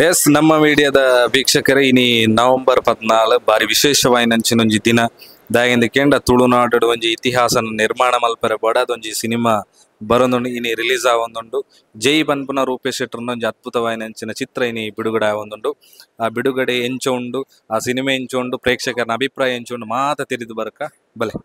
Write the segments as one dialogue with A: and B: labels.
A: S ನಮ್ಮ ಮೀಡಿಯಾದ ವೀಕ್ಷಕರೇ, ಇನಿ ನವೆಂಬರ್ 14 ಬಾರಿ ವಿಶೇಷವಾಯಿನಂಚಿನೊಂಜಿ ದಿನ. ದಾಯೆಂದು ಕೇಂಡ ತುಳುನಾಡು ಒಂಜಿ ಇತಿಹಾಸನ ನಿರ್ಮಾಣ ಮಲ್ಪರೆ ಬಡದೊಂಜಿ ಸಿನಿಮಾ ಬರೊಂದುಂಡು, ಇನಿ ರಿಲೀಸ್ ಆವೊಂದುಂಡು. ಜೈ ಪನ್ಪುನ ರೂಪೇಶ್ ಶೆಟ್ಟರ್ನ ಒಂಜಿ ಅದ್ಭುತವಾಯಿನಂಚಿನ ಚಿತ್ರ ಇನಿ ಬಿಡುಗಡೆ ಆವೊಂದುಂಡು. ಆ ಬಿಡುಗಡೆ ಎಂಚ ಉಂಡು, ಆ ಸಿನಿಮಾ ಎಂಚ ಉಂಡು, ಪ್ರೇಕ್ಷಕರನ ಅಭಿಪ್ರಾಯ ಎಂಚ ಉಂಡು ಮಾತ ತೆರಿದು ಬರಕ ಬಲೆ.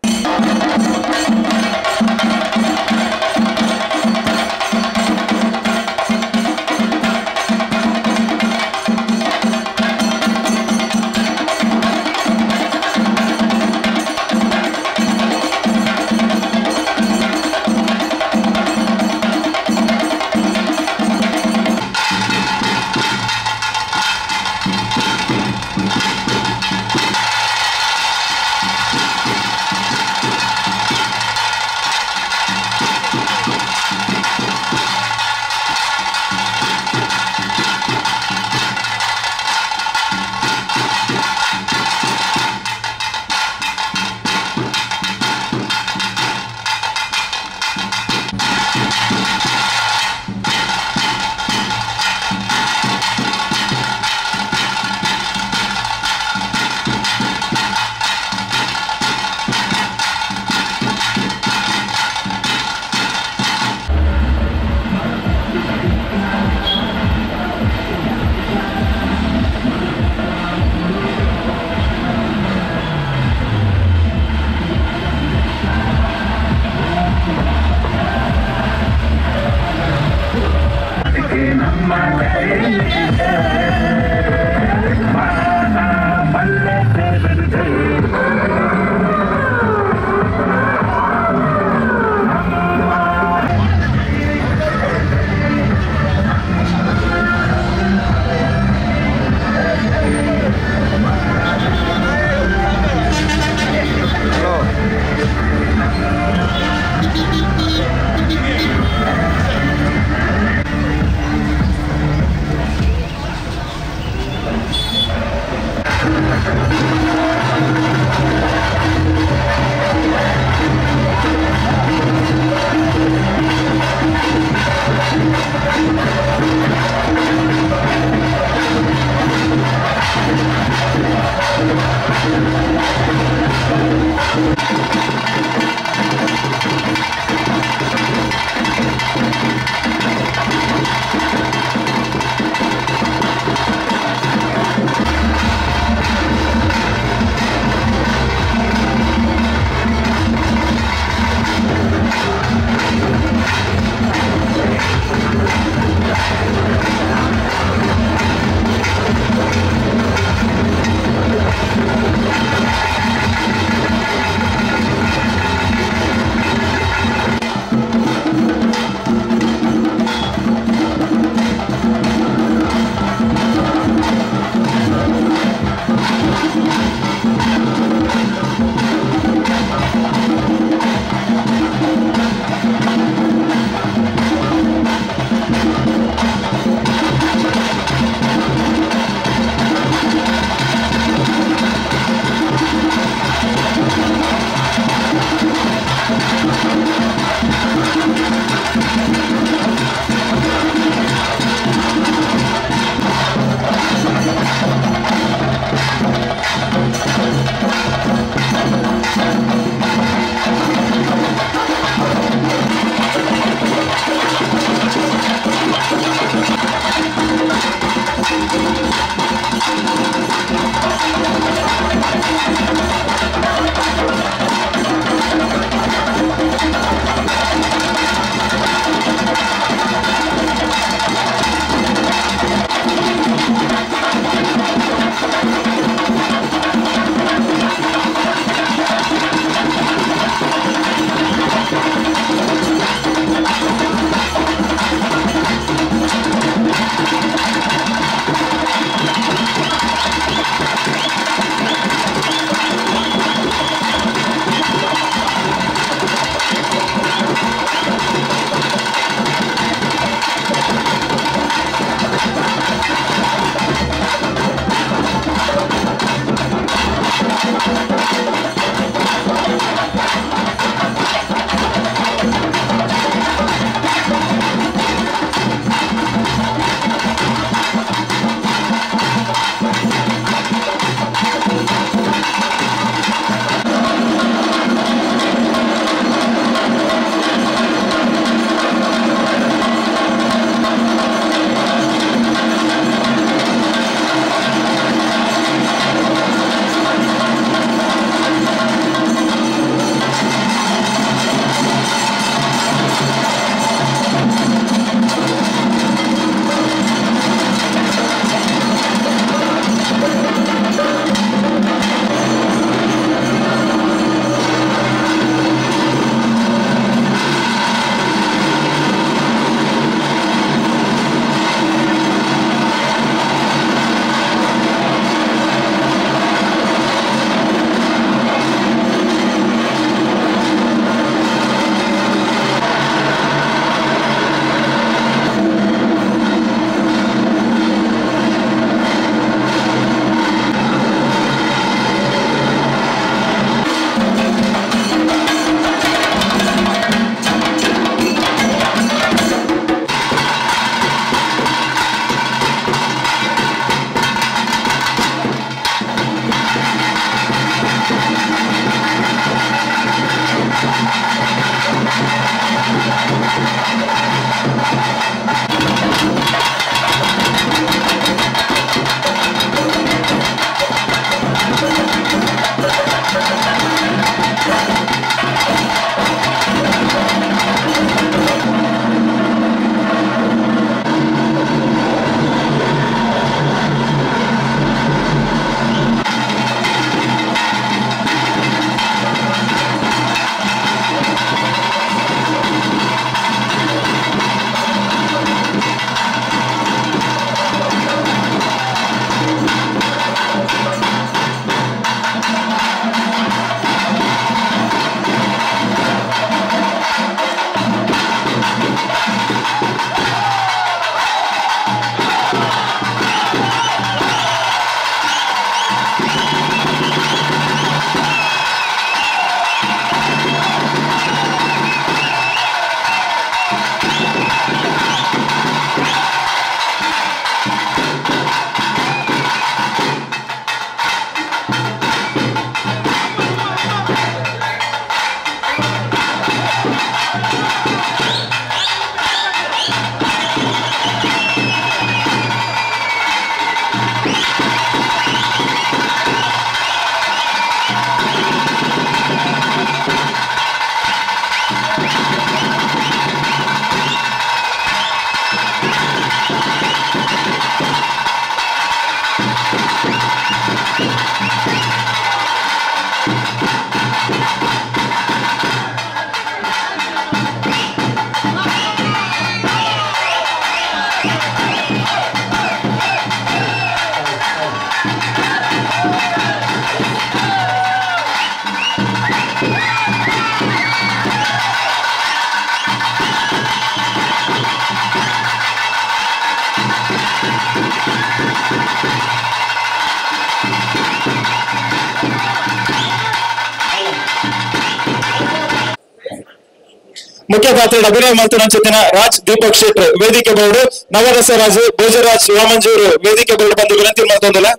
B: ಮುಖ್ಯ ಪಾತ್ರ ಅಭಿನಯ ಮಾಡ್ತಾರಂಚಿತ್ತಿನ ರಾಜ್ ದೀಪಕ್ ಶೆಟ್ರು ವೇದಿಕೆ ಬೋರ್ಡ್ ನವರಸ ರಾಜು ಭೋಜರಾಜ್ ವಾಮಂಜೂರು ವೇದಿಕೆ ಬೋರ್ಡ್ ಬಂದು ವಿನಂತಿ ಮಾಡ್ತೊಂದಿಲ್ಲ.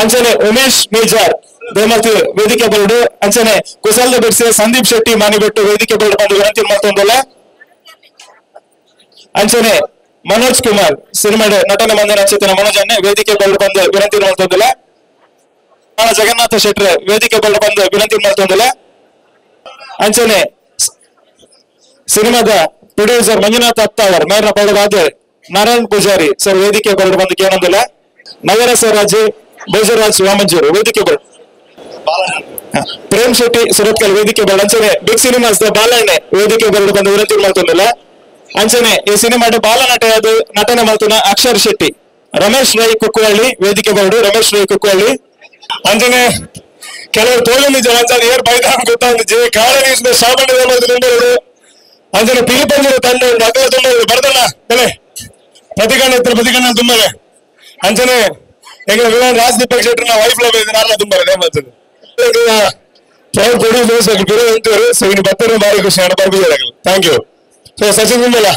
B: ಅಂಚನೆ ಉಮೇಶ್ ಮೇಜಾರ್ ದೇಮತಿ ವೇದಿಕೆ ಬೋರ್ಡ್ ಅಂಚನೆ ಕುಸಲ್ದ ಬಿಡ್ಸೆ ಸಂದೀಪ್ ಶೆಟ್ಟಿ ಮಾನಿಬೆಟ್ಟು ವೇದಿಕೆ ಬೋರ್ಡ್ ಬಂದು ವಿನಂತಿ ಮಾಡ್ತೊಂದಿಲ್ಲ. ಅಂಚನೆ ಮನೋಜ್ ಕುಮಾರ್ ಸಿನಿಮಾ ನಟನೆ ಬಂದ ಅಂಚಿತ್ತಿನ ಮನೋಜ್ ಅನ್ನೆ ವೇದಿಕೆ ಬೋರ್ಡ್ ಬಂದು ವಿನಂತಿ ಮಾಡ್ತೊಂದಿಲ್ಲ. ಜಗನ್ನಾಥ ಶೆಟ್ರೆ ವೇದಿಕೆ ಬೋರ್ಡ್ ಬಂದು ವಿನಂತಿ ಮಾಡ್ತೊಂದಿಲ್ಲ. ಅಂಚನೆ ಸಿನಿಮಾದ ಪ್ರೊಡ್ಯೂಸರ್ ಮಂಜುನಾಥ್ ಅತ್ತಾವರ್ ಮೇರ್ನ ಪಡವಾದ ನಾರಾಯಣ್ ಪೂಜಾರಿ ಸರ್ ವೇದಿಕೆ ಬೋರ್ಡ್ ಬಂದು ಕೇಳೊಂದಿಲ್ಲ. ನವರಸ ರಾಜು ಭೋಜರಾಜ್ ವಾಮಂಜೂರು ವೇದಿಕೆ ಬೋರ್ಡ್ ಪ್ರೇಮ್ ಶೆಟ್ಟಿ ಸುರತ್ಕಲ್ ವೇದಿಕೆ ಬೋರ್ಡ್ ಅಂಚನೆ ಬಿಗ್ ಸಿನಿಮಾಸ್ ಬಾಲಣ್ಣೆ ವೇದಿಕೆ ಬೋರ್ಡ್ ಬಂದು ವಿನಂತಿ ಮಾಡ್ತೊಂದಿಲ್ಲ. ಅಂಚನೆ ಈ ಸಿನಿಮಾದ ಬಾಲನಟ ನಟನೆ ಮಾಡ್ತುನ ಅಕ್ಷರ್ ಶೆಟ್ಟಿ ರಮೇಶ್ ರೈ ಕುಕ್ಕುವಳ್ಳಿ ವೇದಿಕೆ ಬೋರ್ಡ್ ರಮೇಶ್ ರೈ ಕುಕ್ಕುವಳ್ಳಿ.
C: ಅಂಚನೆ ಕೆಲವರು ತೋಳಿಂದ ಜನ ಏರ್ ಬೈದ ಗೊತ್ತಾಂದಿಜ್ಜಿ ಕಾಳ ಶಾಬಣ್ಣ ತುಂಬರು ಅಂಚನೆ ಪಿಲಿಪಂಜರ ತಂಡ ಅಗಲ ತುಂಬ ಬರ್ದಣ್ಣ ಬೆಲೆ ಪ್ರತಿಕಣ್ಣ ಇತ್ತು ಪ್ರತಿಕಣ್ಣ ತುಂಬರೆ. ಅಂಚನೆ ಎಂಗಳ ವಿಲನ್ ರಾಜ್ ದೀಪಕ್ ಶೆಟ್ಟರ್ನ ವೈಫ್ ಲವ್ ಇದೆ ನಾರಲ್ಲ ತುಂಬರೆ ಮಾಡ್ತದೆ ಪ್ರೌಡ್ ಪ್ರೊಡ್ಯೂಸರ್ಸ್ ಅಂತಾರೆ. ಸೊ ಇನ್ನು ಬರ್ತಾರೆ ಭಾರಿ ಖುಷಿ ಹಣ ಬರ್ಬಿದ್ದಾರೆ. Thank you. So Sachin ತುಂಬಲ್ಲ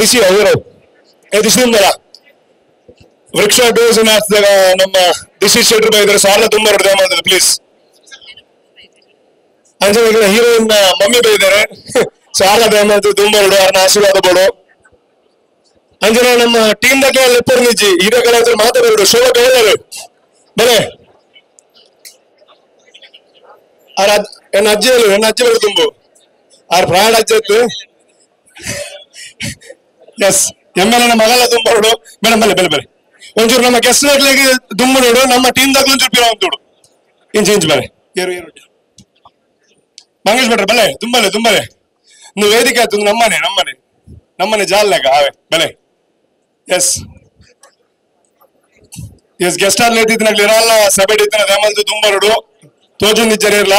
C: ದಿಶಿ ಅವರು ದಿಶಿ ತುಂಬಲ್ಲ ವೃಕ್ಷ ಡೋಸ್ ನಮ್ಮ ದಿಶಿ ಶೆಟ್ಟರ್ ಬೈದರೆ ಸಾಲ ತುಂಬ ಮಾಡ್ತದೆ ಪ್ಲೀಸ್. ಅಂಚನೆ ಹೀರೋಯಿನ್ ಮಮ್ಮಿ ಬೈದಾರೆ ಸಾಲ ದೇಮಂತು ತುಂಬ ಅವ್ರನ್ನ ಆಶೀರ್ವಾದ ಬೋಡು. ಅಂಜನೆ ನಮ್ಮ ಟೀಮ್ ದಾಗ ಲೆಪ್ಪರ್ ನಿಜ್ಜಿ ಹೀರೋ ಕಲಾವಿದರು ಮಾತಾಡೋರು ಶೋಭಾ ಬೇರೆ ಬರೇ ಎನ್ನ ಅಜ್ಜಿ ಹೇಳು ಎನ್ನ ಅಜ್ಜಿ ಬರು ತುಂಬು ಆರ್ ಪ್ರಾಣ ಅಜ್ಜಿ ಇತ್ತು. S M L ಎನ ಮಗಲ ತುಂಬರೋಡು ಮೇಡಮ್ ಬಲೆ ಬೆಲೆ ಬೆಲೆ ಒಂಚೂರು ನಮ್ಮ ಗೆಸ್ಟ್ ದುಮ್ಮು ನೋಡು ನಮ್ಮ ಟೀಮ್ ದಾಗ ಒಂಚೂರು ಪಿರೋ ಅಂತೋಡು ಇಂಚು ಇಂಚು ಬಲೆ ಏರು ಏರು ಮಂಗೇಶ್ ಭಟ್ರ ಬಲೆ ತುಂಬಲೆ ತುಂಬಲೆ ನೀವು ವೇದಿಕೆ ಆಯ್ತು ನಮ್ಮನೆ ನಮ್ಮನೆ ನಮ್ಮನೆ ಜಾಲ್ನಾಗ ಆವೆ ಬೆಲೆ. S S guest ಅಲ್ಲಿ ಇದ್ದಿನಾಗ್ಲಿ ಇರಲ್ಲ ಸಭೆ ಇದ್ದಿನ ದೇಮಲ್ದು ತುಂಬರೋಡು ತೋಜು ನಿಜ್ಜರ ಇರಲ್ಲ.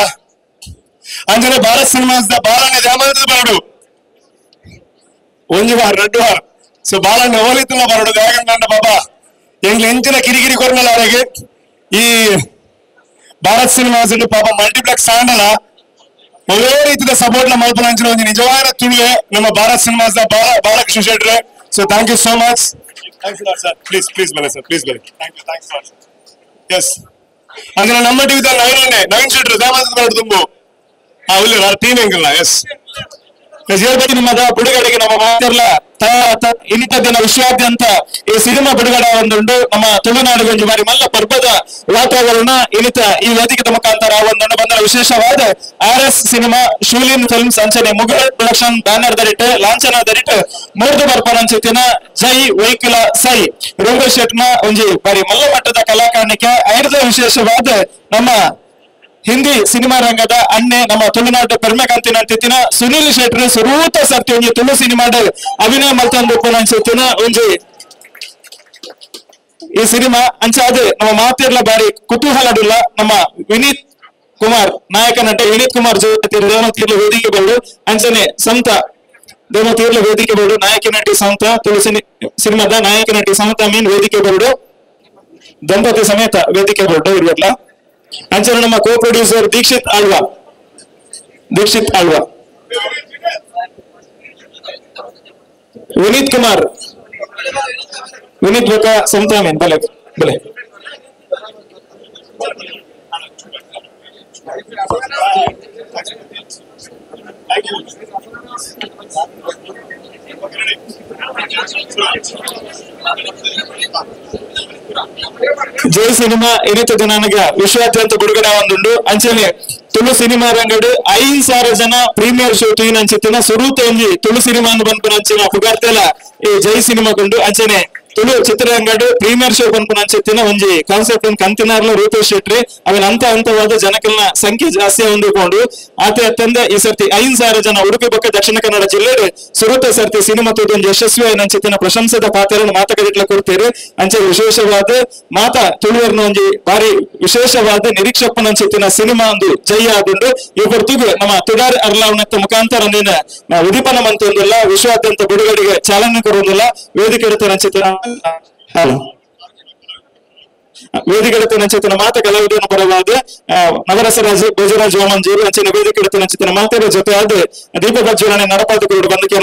C: ಅಂಜನೆ ಭಾರತ್ ಸಿನಿಮಾಸ್ ಬಾಲಣ್ಣ ದೇಮಲ್ದು ಬರಡು ಒಂಜಿ ವಾರ 2 ವಾರ. ಸೊ ಬಾಲಣ್ಣ ಓಲಿತ್ತಲ್ಲ ಬರಡು ಯಾಕಂದ್ರೆ ಬಾಬಾ ಎಂಗ್ಲ ಎಂಚಿನ ಕಿರಿಕಿರಿ ಕೊರ್ನಲ್ಲ ಅವರಿಗೆ ಈ ಭಾರತ್ ಸಿನಿಮಾಸ್ ಪಾಪ ಮಲ್ಟಿಪ್ಲೆಕ್ಸ್ ಆಂಡಲ ಒಳ್ಳೆ ರೀತಿಯ ಸಪೋರ್ಟ್ ನ ಮಲ್ಪನ ಅಂಚಿನ ಒಂದು ನಿಜವಾದ ತುಳುವೆ ನಮ್ಮ Bharat cinemas Balakrishna Shettar. So thank you so much. Thanks sir. Please please ಬಲೆ ಸರ್ ಪ್ಲೀಸ್ ಬಲೆ. Thank you thanks sir. Yes ಅಂದ್ರೆ ನಮ್ಮ ಟಿವಿ ನವೀನ್ ನವೀನ್ ಶೆಟ್ಟರ್ ದೇವಾನಂದ ಬರಡು ತುಂಬು ಆ ಇಲ್ಲ ಟೀಮ್ ಹೆಂಗಿಲ್ಲ. ಎಸ್
B: ಸಿನಿಮಾದ ಬಿಡುಗಡೆಗೆ ನಮ್ಮ ಮಾತಿರ್ಲ ಇನ್ನಿತ ದಿನ ವಿಶ್ವಾದ್ಯಂತ ಈ ಸಿನಿಮಾ ಬಿಡುಗಡೆ ಒಂದುಂಡು ನಮ್ಮ ತುಳುನಾಡಿಗೆ ಒಂಜಿ ಬಾರಿ ಮಲ್ಲ ಪರ್ಬದ ವಾತಾವರಣ ಇನ್ನಿತ ಈ ವೇದಿಕೆದ ಮುಖಾಂತರ ಒಂದುಂಡು ಬಂದ ವಿಶೇಷವಾದ R S cinema Shoolin films ಅಂಚನೆ ಮುಗಲ್ ಪ್ರೊಡಕ್ಷನ್ ಬ್ಯಾನರ್ ದರಿಟ್ ಲಾಂಛನ ದರಿಟ್ ಮೂರ್ದು ಬರ್ಪನಂಚಿತ್ತಿನ ಜೈ ವೈಕುಲ ಸೈ ರೂಪೇಶ್ ಶೆಟ್ನ ಒಂಜಿ ಬಾರಿ ಮಲ್ಲ ಮಟ್ಟದ ಕಲಾಕಾರಣಿಕೆ ಐರ್ದ ವಿಶೇಷವಾದ ನಮ್ಮ ಹಿಂದಿ ಸಿನಿಮಾ ರಂಗದ ಅಣ್ಣೆ ನಮ್ಮ ತುಳುನಾಡು ಪೆರ್ಮೆಕಂತಿನ ಅಂತಿತ್ತಿನ ಸುನೀಲ್ ಶೆಟ್ಟರ್ ಸುರೂತ ಸರ್ತಿ ಒಂಜಿ ತುಳು ಸಿನಿಮಾಡ್ ಅಭಿನಯ ಮಲ್ತೊಂದು ಅನ್ಸುತ್ತಿನ ಒಂಜಿ ಈ ಸಿನಿಮಾ ಅಂಚಾದ ನಮ್ಮ ಮಾತಿರ್ಲ ಬಾರಿ ಕುತೂಹಲಡಿಲ್ಲ ನಮ್ಮ ವಿನೀತ್ ಕುಮಾರ್ ನಾಯಕ ನಟ ವಿನೀತ್ ಕುಮಾರ್ ಜೊತೆ ದೇವನತೀರ್ಲ ವೇದಿಕೆ ಬರಡು ಅಂಚನೆ ಸಂತ ದೇವನತೀರ್ಲ ವೇದಿಕೆ ಬರಡು ನಾಯಕ ನಟಿ ಸಂತ ತುಳು ಸಿನಿಮಾದ ನಾಯಕ ನಟಿ ಸಮತಾ ಮೀನ್ ವೇದಿಕೆ ಬರಡು ದಂಪತಿ ಸಮೇತ ವೇದಿಕೆ ಬರಡು ಇರ್ವರ್ಲ. ಅಂಚನೆ ನಮ್ಮ ಕೋ ಪ್ರೊಡ್ಯೂಸರ್ ದೀಕ್ಷಿತ್ ಆಳ್ವಾ ದೀಕ್ಷಿತ್ ಆಳ್ವಾ ವಿನೀತ್ ಕುಮಾರ್ ವಿನೀತ್ ಬೊಕ ಸಮತಾ ಮೀನ್ ಬಲೆ ಬಲೆ. ಜೈ ಸಿನಿಮಾ ಇನ್ನಿತ ದಿನಾನಗ ವಿಶ್ವಾದ್ಯಂತ ಬಿಡುಗಡೆ ಒಂದುಂಡು. ಅಂಚನೆ ತುಳು ಸಿನಿಮಾ ರಂಗಡು 5,000 ಜನ ಪ್ರೀಮಿಯರ್ ಶೋ ತೂಯಿನ ಅಂಚಿತ್ತಿನ ಸುರೂತ ಒಂಜಿ ತುಳು ಸಿನಿಮಾ ಬಂದ್ಪುನ ಅಂಚಿನ ಪುಗಾರ್ತೆಲ ಈ ಜೈ ಸಿನಿಮಾ ಕೊಂಡು ಅಂಚನೆ ತುಳು ಚಿತ್ರರಂಗಡು ಪ್ರೀಮಿಯರ್ ಶೋ ಬಂದ್ಪುನ ಅಂಚಿತ್ತಿನ ಒಂಜಿ ಕಾನ್ಸೆಪ್ಟ್ ಒಂದು ಕಂತಿನಾರ್ಲ ರೂಪೇಶ್ ಶೆಟ್ಟಿ ಅವನ ಹಂತ ಹಂತವಾದ ಜನಕಲ್ನ ಸಂಖ್ಯೆ ಜಾಸ್ತಿ ಹೊಂದಿಕೊಂಡು ಆತ ಅತ್ತಂದೆ ಈ ಸರ್ತಿ 5,000 ಜನ ಉಡುಪಿ ಬೊಕ್ಕ ದಕ್ಷಿಣ ಕನ್ನಡ ಜಿಲ್ಲೆ ಸುರೂತ ಸರ್ತಿ ಸಿನಿಮಾ ತೂದು ಒಂಜಿ ಯಶಸ್ವಿ ಅಂಚಿತ್ತಿನ ಪ್ರಶಂಸೆದ ಪಾತ್ರವನ್ನು ಮಾತುಕತೆ ಕೊಡ್ತೀರಿ. ಅಂಚೆ ವಿಶೇಷವಾದ ಮಾತಾ ತುಳುವರ್ನ ಒಂಜಿ ಬಾರಿ ವಿಶೇಷವಾದ ನಿರೀಕ್ಷಪ್ಪನ ಅಂಚಿತ್ತಿನ ಸಿನಿಮಾ ಒಂದು ಜೈ ಆದುಂಡು. ಈ ಹೊರತಿಗೆ ನಮ್ಮ ತುಡಾರ್ ಅರ್ಲಾವಣತ್ತ ಮುಖಾಂತರ ಉದೀಪನ ಮಂತೊಂದಿಲ್ಲ ವಿಶ್ವಾದ್ಯಂತ ಬಿಡುಗಡೆಗೆ ಚಾಲನೆ ಕೊಡುವುದಿಲ್ಲ ವೇದಿಕೆ ಇಡುತ್ತಾರೆ ಅಂಚಿತ್ತಿನ. ಹಲೋ ವೇದಿಕೆಡತ ನಂಚಿತನ ಮಾತ ಕಲಾವಿದನ ಪರವಾದ ನವರಸರಾಜ್ ಭೋಜರಾಜ್ ವಾಮಂಜೂರು ಅಂಚಿನ ವೇದಿಕೆಡತ ನಂಚಿತನ ಮಾತೆರ ಜೊತೆ ಆದ ದೀಪ ಪ್ರಜ್ವಲನೆ ನಡಪಾದ ಕೊರಡು ಬಂದಕ್ಕೆ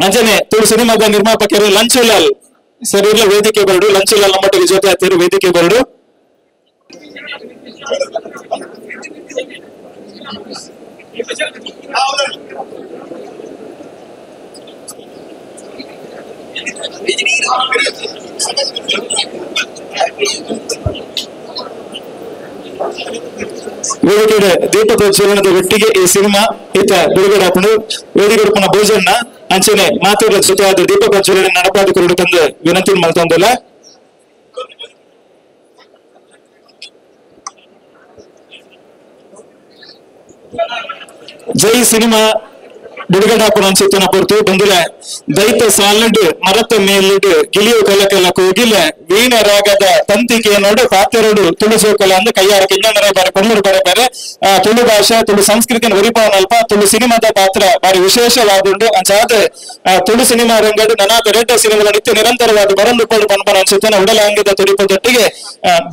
B: ಅಂಚನೆ ತುಳು ಸಿನಿಮಾದ ನಿರ್ಮಾಪಕರು ಲಂಚುಲಾಲ್ ಸರ್ ಇರ್ಲ ವೇದಿಕೆ ಬರಡು ಲಂಚುಲಾಲ್ ನಮ್ಮೊಟ್ಟಿಗೆ ಜೊತೆ ಆತಿರು ವೇದಿಕೆ ಬರಡು. ವೇದಿಕೆ ದೀಪ ಪ್ರಜ್ವಲನದ ಒಟ್ಟಿಗೆ ಈ ಸಿನಿಮಾ ಈತ ಬಿಡುಗಡೆ ಹಾಕೊಂಡು ವೇದಿಕೆ ಪುನಃ ಭೋಜನ ಅಂಚನೆ ಮಾತುಗಳ ಜೊತೆ ಆದ ದೀಪ ಪ್ರಜ್ವಲನೆ ನಡಪಾದ ಕೊರಡು ತಂದು ವಿನಂತಿ ಮಾಡ್ತಂದಿಲ್ಲ. ಜೈ ಸಿನಿಮಾ ಬಿಡುಗಡೆ ಹಾಕೊಂಡು ಅನ್ಸುತ್ತನ ಪೊರ್ತು ಬಂದಿಲ್ಲ ದೈತ ಸಾಲಡ್ ಮರತ ಮೇಲಿಡ್ ಗಿಳಿಯು ಕಲಕಲ ಕೋಗಿಲ ವೀಣ ರಾಗದ ತಂತಿಗೆ ನೋಡು ಪಾತೆರಡು ತುಳು ಸೋಕಲ ಅಂದ್ ಕೈಯಾರ ಕಿನ್ನರ ಬಾರಿ ಕೊಲ್ಲೂರು ಬಾರೆ ಬಾರೆ ತುಳು ಭಾಷೆ ತುಳು ಸಂಸ್ಕೃತಿನ ಒರಿಪಾವನಲ್ಪ ತುಳು ಸಿನಿಮಾದ ಪಾತ್ರ ಬಾರಿ ವಿಶೇಷವಾದುಂಡು ಅಂಚಾದ ತುಳು ಸಿನಿಮಾ ರಂಗಡು ನನಾದ ರೆಡ್ಡ ಸಿನಿಮಾದ ನಿತ್ಯ ನಿರಂತರವಾದ ಬರಂದು ಪಡು ಪನ್ಪನ ಅನ್ಸುತ್ತನ ಉಡಲಾಂಗದ ತುಡಿಪದೊಟ್ಟಿಗೆ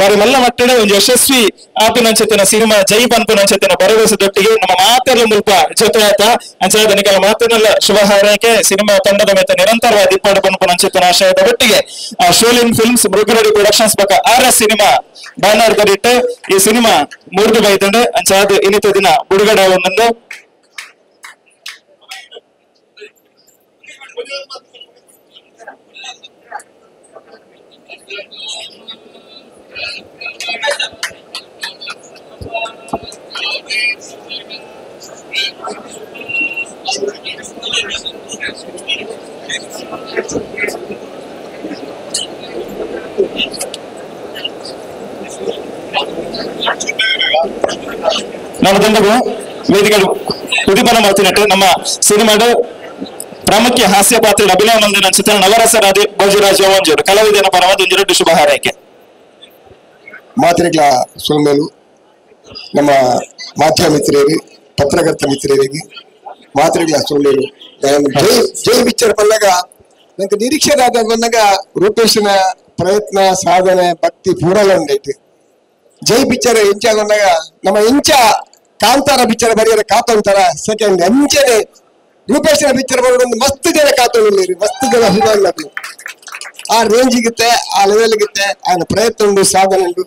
B: ಬಾರಿ ಮಲ್ಲ ಮಟ್ಟಡ ಒಂದು ಯಶಸ್ವಿ ಆಪಿನಂಚುತ್ತಿನ ಸಿನಿಮಾ ಜೈ ಪನ್ಪನಂಚುತ್ತಿನ ಭರವಸೆದೊಟ್ಟಿಗೆ ನಮ್ಮ ಮಾತೆಲ್ಲ ಮುಲ್ಪ ಜೊತೆ ಆತ ಅಂಚಾದ ನಿಕಲ ಮಾತಿನಲ್ಲ ಶುಭ ಹಾರೈಕೆ ಸಿನಿಮಾ ತಂಡದ ಮೇಲೆ ನಿರಂತರವಾದ ಇಪ್ಪಾಡು ಪನ್ಪನಂಚುತ್ತಿನ ಆಶಯದ ಒಟ್ಟಿಗೆ ಶೋಲಿನ್ ಫಿಲ್ಮ್ಸ್ ಮೃಗರಡಿ ಪ್ರೊಡಕ್ಷನ್ಸ್ ಬಕ R S cinema banner ದರಿಟ್ಟು ಈ ಸಿನಿಮಾ ಮೂರ್ದು ಬೈತಂಡೆ ಅಂಚಾದ ಇನ್ನಿತ ದಿನ ಬಿಡುಗಡೆ ಒಂದೊಂದು ನಮ್ಮ ತಂಡವು ವೇದಿಕೆ ಉದ್ದೀಪನ ಮಾಡ್ತೀನಟ್ಟು ನಮ್ಮ ಸಿನಿಮಾದ ಪ್ರಾಮುಖ್ಯ ಹಾಸ್ಯ ಪಾತ್ರ ಅಭಿನಯ ಮಂದಿರ ಚಿತ್ರ ನವರಸರಾದಿ ಭೋಜರಾಜ್ ವಂಜೂರು ಕಲಾವಿದನ ಪರವಾದ ಒಂಜೆರಡು ಶುಭ ಹಾರೈಕೆ.
D: ಮಾತ್ರೆಗಳ ಸೊಲ್ಮೇಲು ನಮ್ಮ ಮಾಧ್ಯಮ ಮಿತ್ರರಿಗೆ ಪತ್ರಕರ್ತ ಮಿತ್ರರಿಗೆ ಮಾತ್ರೆಗಳ ಸೊಲ್ಮೇಲು. ಜೈ ಜೈ ಪಿಕ್ಚರ್ ಬಂದಾಗ ನಂಗೆ ನಿರೀಕ್ಷೆ ಬಂದಾಗ ರೂಪೇಶನ ಪ್ರಯತ್ನ ಸಾಧನೆ ಭಕ್ತಿ ಪೂರಲ ಉಂಡೈತೆ. ಜೈ ಪಿಕ್ಚರ್ ಎಂಚ ಬಂದಾಗ ನಮ್ಮ ಎಂಚ ಕಾಂತಾರ ಪಿಕ್ಚರ್ ಬರೆಯರ ಕಾತೊಂತಾರ ಸೆಕೆಂಡ್ ಅಂಚನೆ ರೂಪೇಶನ ಪಿಕ್ಚರ್ ಬರೋದು ಒಂದು ಮಸ್ತ್ ಜನ ಕಾತೊಂಡಿಲ್ಲ ಮಸ್ತ್ ಜನ ಅಭಿಮಾನಿಗಳು ಆ ರೇಂಜಿಗುತ್ತೆ ಆ ಲೆವೆಲ್ಗಿತ್ತೆ ಆನ ಪ್ರಯತ್ನ ಉಂಟು ಸಾಧನೆ ಉಂಟು.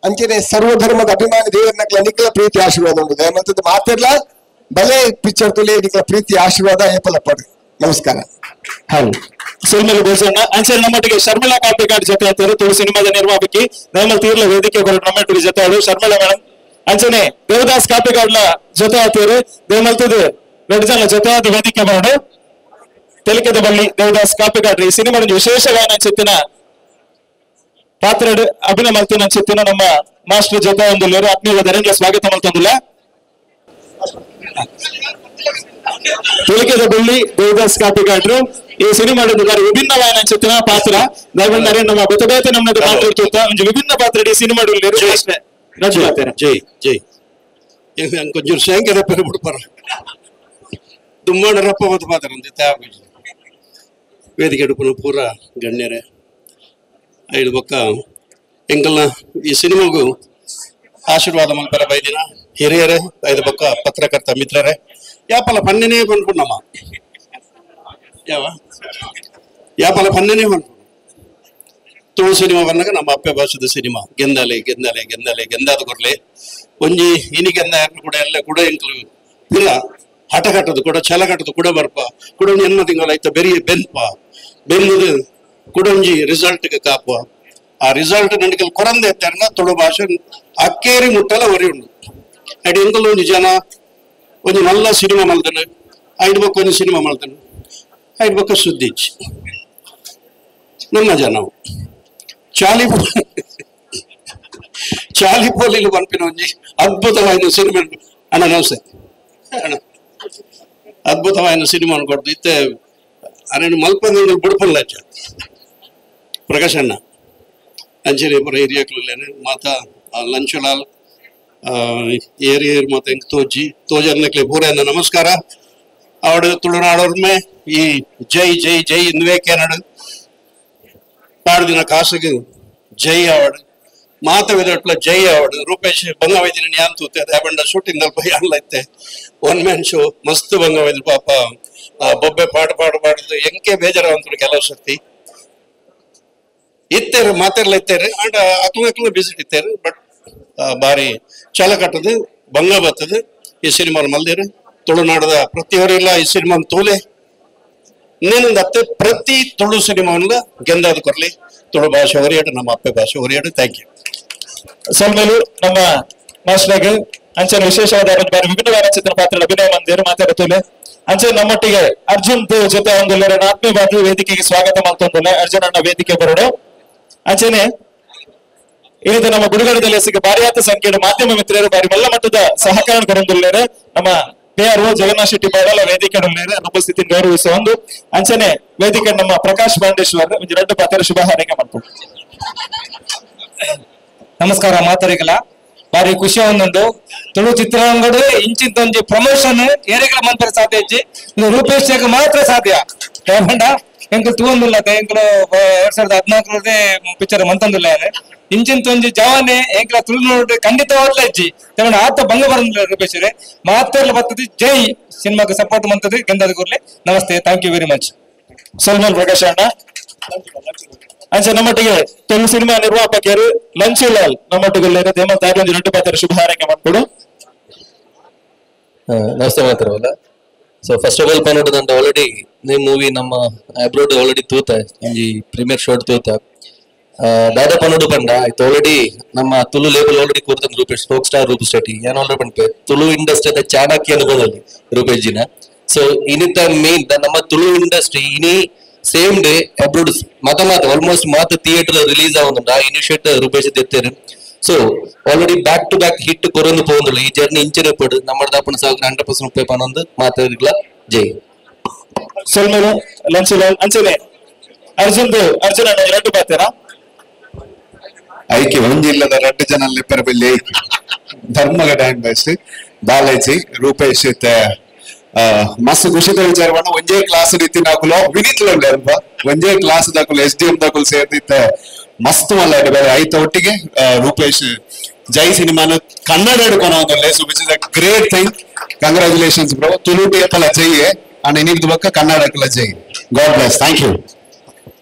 D: ಅಂಚನೆ ಸರ್ವಧರ್ಮದ ಅಭಿಮಾನಿ ದೇವರನಕ್ಲ ನಿಖಲ ಪ್ರೀತಿ ಆಶೀರ್ವಾದ ಉಂಟು. ದಯಮಂತದ್ದು ಮಾತಿರ್ಲ ಬಲೆ ಪಿಕ್ಚರ್ ತುಳಿ ನಿಖಲ ಪ್ರೀತಿ ಆಶೀರ್ವಾದ ಹೇಪಲಪ್ಪಡು. ನಮಸ್ಕಾರ.
B: ಹೌದು ಸೊಲ್ಮೇಲೆ ಭೋಜನ ಅಂಚನೆ ನಮ್ಮೊಟ್ಟಿಗೆ ಶರ್ಮಿಳಾ ಕಾಪಿಕಾಡ್ ಜೊತೆ ಆಗ್ತಾರೆ ತುಳು ಸಿನಿಮಾದ ನಿರ್ಮಾಪಕಿ ನಮ್ಮಲ್ಲಿ ತೀರ್ಲ ವೇದಿಕೆ ಬರೋ ನಮ್ಮೊಟ್ಟಿಗೆ ಜೊತೆ ಆಡು ಶರ್ಮಿಳಾ ಮೇಡಮ್. ಅಂಚನೆ ದೇವದಾಸ್ ಕಾಪಿಕಾಡ್ಲ ಜೊತೆ ಆಗ್ತೀರಿ ದೇವಮಲ್ತದ ಎರಡು ಜನ ಜೊತೆ ಆದ ವೇದಿಕೆ ಬರೋಡು ತೆಲಿಕೆದ ಬಳ್ಳಿ ದೇವದಾಸ್ ಕಾಪಿಕಾಡ್ರಿ ಈ ಸಿನಿಮಾ ವಿಶೇಷವಾದ ಅನ್ಸುತ್ತಿನ ಪಾತ್ರ ಅಭಿನಯ ಮಲ್ತಿನ ಅನ್ಸುತ್ತಿನ ನಮ್ಮ ಮಾಸ್ಟರ್ ಜೊತೆ ಒಂದು ಆತ್ಮೀಯ ಸ್ವಾಗತ ಮಲ್ತೊಂದಿಲ್ಲ. ತುಳಿಕೆದ ಬಳ್ಳಿ ದೇವದಾಸ್ ಕಾಪಿಕಾಡ್ರು ಈ ಸಿನಿಮಾ ವಿಭಿನ್ನವಾದ ಅನ್ಸುತ್ತಿನ ಪಾತ್ರ ದಯವಿಟ್ಟು ನಮ್ಮ ಬೇತೆ ನಮ್ಮದು ಮಾತಾಡ್ತಿರ್ತ ಒಂದು ವಿಭಿನ್ನ ಪಾತ್ರ ಈ ಸಿನಿಮಾ
E: ಜೈ ಜೈ కొంచెం ಶೇಂಕರ ಬಿಡ್ಪಾರ ದುಮ್ಮಾಡರಪ್ಪ ಮತ್ತು ಪಾತ್ರ ವೇದಿಕೆ ಎಡುಪುನ ಪೂರ ಗಣ್ಯರೇ ಐದು ಬೊಕ್ಕ ಎಂಕಲ್ನ ಈ ಸಿನಿಮಾಗೂ ಆಶೀರ್ವಾದ ಮಲ್ಪರ ಬೈದಿನ ಹಿರಿಯರೇ ಐದು ಬೊಕ್ಕ ಪತ್ರಕರ್ತ ಮಿತ್ರರೇ ಯಾಪಲ ಪನ್ನೆನೇ ಪನ್ಪುಂಡಮ್ಮ ಯಾವ ಯಾಪಲ ಪನ್ನೆನೇ ಪನ್ಪುಂಡು. ತುಳು ಸಿನಿಮಾ ಬಂದಾಗ ನಮ್ಮ ಅಪ್ಪೆ ಭಾಷೆದ ಸಿನಿಮಾ ಗೆಂದಾಲೆ ಗೆಂದಾಲೆ ಗೆಂದಾಲೆ ಗೆಂದಾದ ಕೊರ್ಲೆ ಒಂಜಿ ಇನಿ ಗೆಂದ ಕೂಡ ಎಲ್ಲ ಕೂಡ ಎಂಕಲು ಪಿರ ಹಠ ಕಟ್ಟದು ಕೂಡ ಛಲ ಕಟ್ಟದು ಕೂಡ ಬರ್ಪ ಕೂಡ ಒಂಜಿ ಎನ್ಮ ತಿಂಗಳ ಐತ ಬೆರಿಯ ಬೆನ್ಪ ಬೆನ್ನುದು ಕೂಡ ಒಂಜಿ ರಿಸಲ್ಟ್ ಕಾಪುವ ಆ ರಿಸಲ್ಟ್ ನನಗೆ ಕೊರಂದೆ ಎತ್ತಾರನ ತುಳು ಭಾಷೆ ಅಕ್ಕೇರಿ ಮುಟ್ಟಲ ಒರಿ ಉಂಡು. ಅಡಿ ಎಂಕಲು ಒಂಜಿ ಜನ ಒಂಜಿ ನಲ್ಲ ಸಿನಿಮಾ ಮಲ್ತಾನೆ ಐದು ಬೊಕ್ಕ ಒಂಜಿ ಸಿನಿಮಾ ಮಲ್ತಾನೆ ಐದು ಬೊಕ್ಕ ಸುದ್ದಿ ನಮ್ಮ ಜನವು ಚಾಲಿ ಚಾಲಿ ಪೋಲಿಲು ಪನ್ಪಿನ ಒಂಜಿ ಅದ್ಭುತವಾದ ಸಿನಿಮಾ ಅಣ್ಣ ನಮಸ್ತೆ ಅಣ್ಣ ಅದ್ಭುತವಾದ ಸಿನಿಮಾ ಕೊಡ್ದು ಇತ್ತೆ ಅರೇನು ಮಲ್ಪಂದ ಬುಡ್ಪಲ್ಲ ಪ್ರಕಾಶ್ ಅಣ್ಣ ಅಂಚನೆ ಪುರ ಹಿರಿಯಕ್ಲೇನೆ ಮಾತಾ ಲಂಚುಲಾಲ್ ಏರಿಯರ್ ಮಾತ ಎಂಕ್ ತೋಜಿ ತೋಜನ್ನಕ್ಲೆ ಪೂರ ನಮಸ್ಕಾರ. ಅವಡು ತುಳುನಾಡೋರ್ಮೆ ಈ ಜೈ ಜೈ ಜೈ ಇಂದುವೆ ಕೆನಡು ಪಾಡ್ದಿನ ಕಾಸುಗು ಜೈ ಅವಾರ್ಡ್ ಮಾತ ವಿಧಟ್ಲ ಜೈ ಅವಾರ್ಡ್ ರೂಪೇಶ್ ಬಂಗವೈದಿನ ಯಾನ್ ತೂತೆ ಅದೇ ಶೂಟಿಂಗ್ ದಲ್ಪ ಯಾನ್ಲ ಇತ್ತೆ ಒನ್ ಮ್ಯಾನ್ ಶೋ ಮಸ್ತ್ ಬಂಗವೈದ್ರು ಪಾಪ ಬೊಬ್ಬೆ ಪಾಡು ಪಾಡು ಪಾಡುದು ಎಂಕೆ ಬೇಜಾರ ಕೆಲವು ಸರ್ತಿ ಇತ್ತೇರು ಮಾತೆರ್ಲ ಇತ್ತೇರು ಅಂಡ್ ಅಕ್ಲ ಅಕ್ಲ ಬಿಸಿ ಇತ್ತೇರು ಬಟ್ ಬಾರಿ ಛಲ ಕಟ್ಟದು ಬಂಗ ಬರ್ತದೆ ಈ ಸಿನಿಮಾ ಮಲ್ದೇರು ತುಳುನಾಡದ ಪ್ರತಿಯೊರಿಲ್ಲ ಈ ಸಿನಿಮಾ ತೋಲೆ ನೇನೊಂದು ಪ್ರತಿ ತುಳು ಸಿನಿಮಾವನ್ನ ಗೆಂದಾದ ಕೊರ್ಲಿ ತುಳು ಭಾಷೆ ಹೊರಿಯಾಡು ನಮ್ಮ ಅಪ್ಪೆ ಭಾಷೆ ಹೊರಿಯಾಡು thank you
B: ಸೊಲ್ಮೆಲು ನಮ್ಮ ಮಾಸ್ಟರ್ಗೆ ಅಂಚನೆ ವಿಶೇಷವಾದ ವಿಭಿನ್ನವಾದ ಚಿತ್ರ ಪಾತ್ರ ಅಭಿನಯ ಮಂದಿರು ಮಾತಾಡುತ್ತೇವೆ. ಅಂಚೆ ನಮ್ಮೊಟ್ಟಿಗೆ ಅರ್ಜುನ್ ಜೊತೆ ಒಂದು ಆತ್ಮೀಯವಾಗಿ ವೇದಿಕೆಗೆ ಸ್ವಾಗತ ಮಾಡ್ತೊಂದಿಲ್ಲ ಅರ್ಜುನ್ ಅಣ್ಣ ವೇದಿಕೆ ಬರೋಡು. ಅಂಚನೆ ಈ ನಮ್ಮ ಬಿಡುಗಡೆದಲ್ಲಿ ಸಿಕ್ಕ ಭಾರಿಯಾದ ಸಂಖ್ಯೆಯ ಮಾಧ್ಯಮ ಮಿತ್ರರು ಬಾರಿ ಮಲ್ಲ ಮಟ್ಟದ ಸಹಕಾರ ಕೊರೊಂದುಲ್ಲೇರು ನಮ್ಮ ಪಿ.ಆರ್.ಒ. ಜಗನ್ನಾಥ್ ಶೆಟ್ಟಿ ಬಾಡಲ ವೇದಿಕೆ ಉಪಸ್ಥಿತಿ ಗೌರವಿಸುವ ಒಂದು ಅಂಚನೆ ವೇದಿಕೆ ನಮ್ಮ ಪ್ರಕಾಶ್ ಬಾಂಡೇಶ್ವರ್ ಒಂದು ಎರಡು ಪಾತ್ರ ಶುಭ ಹಾರೈಕೆ ಮಾಡ್ಕೊಂಡು.
F: ನಮಸ್ಕಾರ ಮಾತರಿಗಲ ಬಾರಿ ಖುಷಿ ಒಂದೊಂದು ತುಳು ಚಿತ್ರರಂಗಡು ಇಂಚಿಂತೊಂಜಿ ಪ್ರಮೋಷನ್ ಏರೆಗಳ ಮಂತ್ರ ಸಾಧ್ಯ ಇಜ್ಜಿ ರೂಪೇಶ್ ಮಾತ್ರ ಸಾಧ್ಯ. ಯಾಕಂಡ ಎಂಕುಲು ತೂವೊಂದುಲ್ಲ ಎಂಕುಲು 2014 ಪಿಕ್ಚರ್ ಮಂತೊಂದುಲ್ಲ ಇಂಚಿಂತೊಂಜಿ ಜವಾನೆ ಎಂಕಲ ತುಳುನಾಡು ಖಂಡಿತವಾಗ್ಲೂ ಇಜ್ಜಿ ತಗೊಂಡ ಆತ ಭಂಗ ಬರಂದಿಲ್ಲ ರೂಪೇಶ್ ಮಾತ್ರ ಬರ್ತದೆ ಜೈ ಸಿನಿಮಾಗೆ ಸಪೋರ್ಟ್ ಮಂತದೆ ಗೆಂದಾದ ಕೂರ್ಲೆ. ನಮಸ್ತೆ, thank you very much.
B: Salman Prakash ಅಣ್ಣ. ಅಂಚೆ ನಮ್ಮೊಟ್ಟಿಗೆ ತುಳು ಸಿನಿಮಾ ನಿರ್ಮಾಪಕರು ಲಂಚುಲಾಲ್ ನಮ್ಮೊಟ್ಟಿಗೆ ದೇಮಲ್ ಎರಡು ಪಾತ್ರ ಶುಭ ಹಾರೈಕೆ ಮಾಡ್ಕೊಡು.
G: ನಮಸ್ತೆ ಮಾತಾಡೋಲ್ಲ. ಸೊ ಫಸ್ಟ್ ಆಫ್ ಆಲ್ ಪನ್ನೊಂದು ಆಲ್ರೆಡಿ ಈ ಮೂವಿ ನಮ್ಮ ಅಬ್ರೋಡ್ ಆಲ್ರೆಡಿ ತೂತ ಒಂಜಿ ಪ್ರೀಮಿಯರ್ ಶೋಟ್ ತೂತ ದಾದಾ ಪನ್ನೊಂದು ಪಂಡ ಆಯ್ತು ಆಲ್ರೆಡಿ ನಮ್ಮ ತುಳು ಲೇಬಲ್ ಆಲ್ರೆಡಿ ಕೂರ್ತಂದು ರೂಪೇಶ್ ರೋಕ್ ಸ್ಟಾರ್ ರೂಪೇಶ್ ಶೆಟ್ಟಿ ಏನ್ ಆಲ್ರೆಡಿ ಪಂಪೆ ತುಳು ಇಂಡಸ್ಟ್ರಿ ಅದ ಚಾಣಕ್ಯ ಅನ್ಬೋದಲ್ಲಿ ರೂಪೇಶ್ ಜಿನ. ಸೊ ಇನ್ನಿತ ಮೇನ್ ನಮ್ಮ ತುಳು ಇಂಡಸ್ಟ್ರಿ ಇನಿ ಸೇಮ್ ಡೇ ಅಬ್ರೋಡ್ ಮತ ಮಾತ ಆಲ್ಮೋಸ್ಟ್ ಮಾತ ಥಿಯೇಟರ್ ರಿಲೀಸ್ ಆവുಂದ ಇನಿಷಿಯೇಟ್ ರೂಪೇಶ್ ದೆತ್ತೇರು. So already back to back hit ಕೊರೊಂದು ಪೋಂದುಲ್ಲ ಈ ಜರ್ನಿ ಇಂಚನೆ ಪಡು ನಮ್ಮ ದಾಪಣ ಸಾವಿರ 100% ರೂಪಾಯಿ ಪನ್ನೊಂದು ಮಾತಾಡಿಲ್ಲ ಜೈ.
B: ಸೊಲ್ಮೆಲು ಲಂಚುಲಾಲ್. ಅಂಚನೆ ಅರ್ಜುನ್ ಅರ್ಜುನ್ ಅಣ್ಣ ಎರಡು ಪಾತ್ರ
H: ಐಕೆ ಒಂಜಿಲ್ಲದ ರಡ್ಡು ಜನ ಲೆಪ್ಪರ ಬೆಲ್ಲಿ ಐಕೆ ಧರ್ಮಗ ಟೈಮ್ ಬೆಸ್ಟ್ ಬಾಲಾಜಿ ರೂಪೇಶ್ ಮಸ್ತ್ ಖುಷಿದ ವಿಚಾರವನ್ನ ಒಂಜೇ ಕ್ಲಾಸ್ ರೀತಿ ನಾಕುಲು ವಿನೀತ್ ಅಲ್ಪ ಒಂಜೇ ಕ್ಲಾಸ್ ದಾಕುಲು ಎಸ್ ಡಿ ಎಂ ದಾಕುಲು ಸೇರ್ದಿತ್ತೆ ಮಸ್ತ್ ಮಲ್ಲ ಬೇರೆ ಐತ ಒಟ್ಟಿಗೆ ರೂಪೇಶ್ ಜೈ ಸಿನಿಮಾನ Kannada ಹಿಡ್ಕೊಳೋದಲ್ಲೇ. So which is a great thing. Congratulations bro. Tulu ಟೇಪಲ Jai and ಇನ್ನಿದ್ದು ಬಕ್ಕ ಕನ್ನಡಕ್ಲ ಜೈ. God bless. Thank you.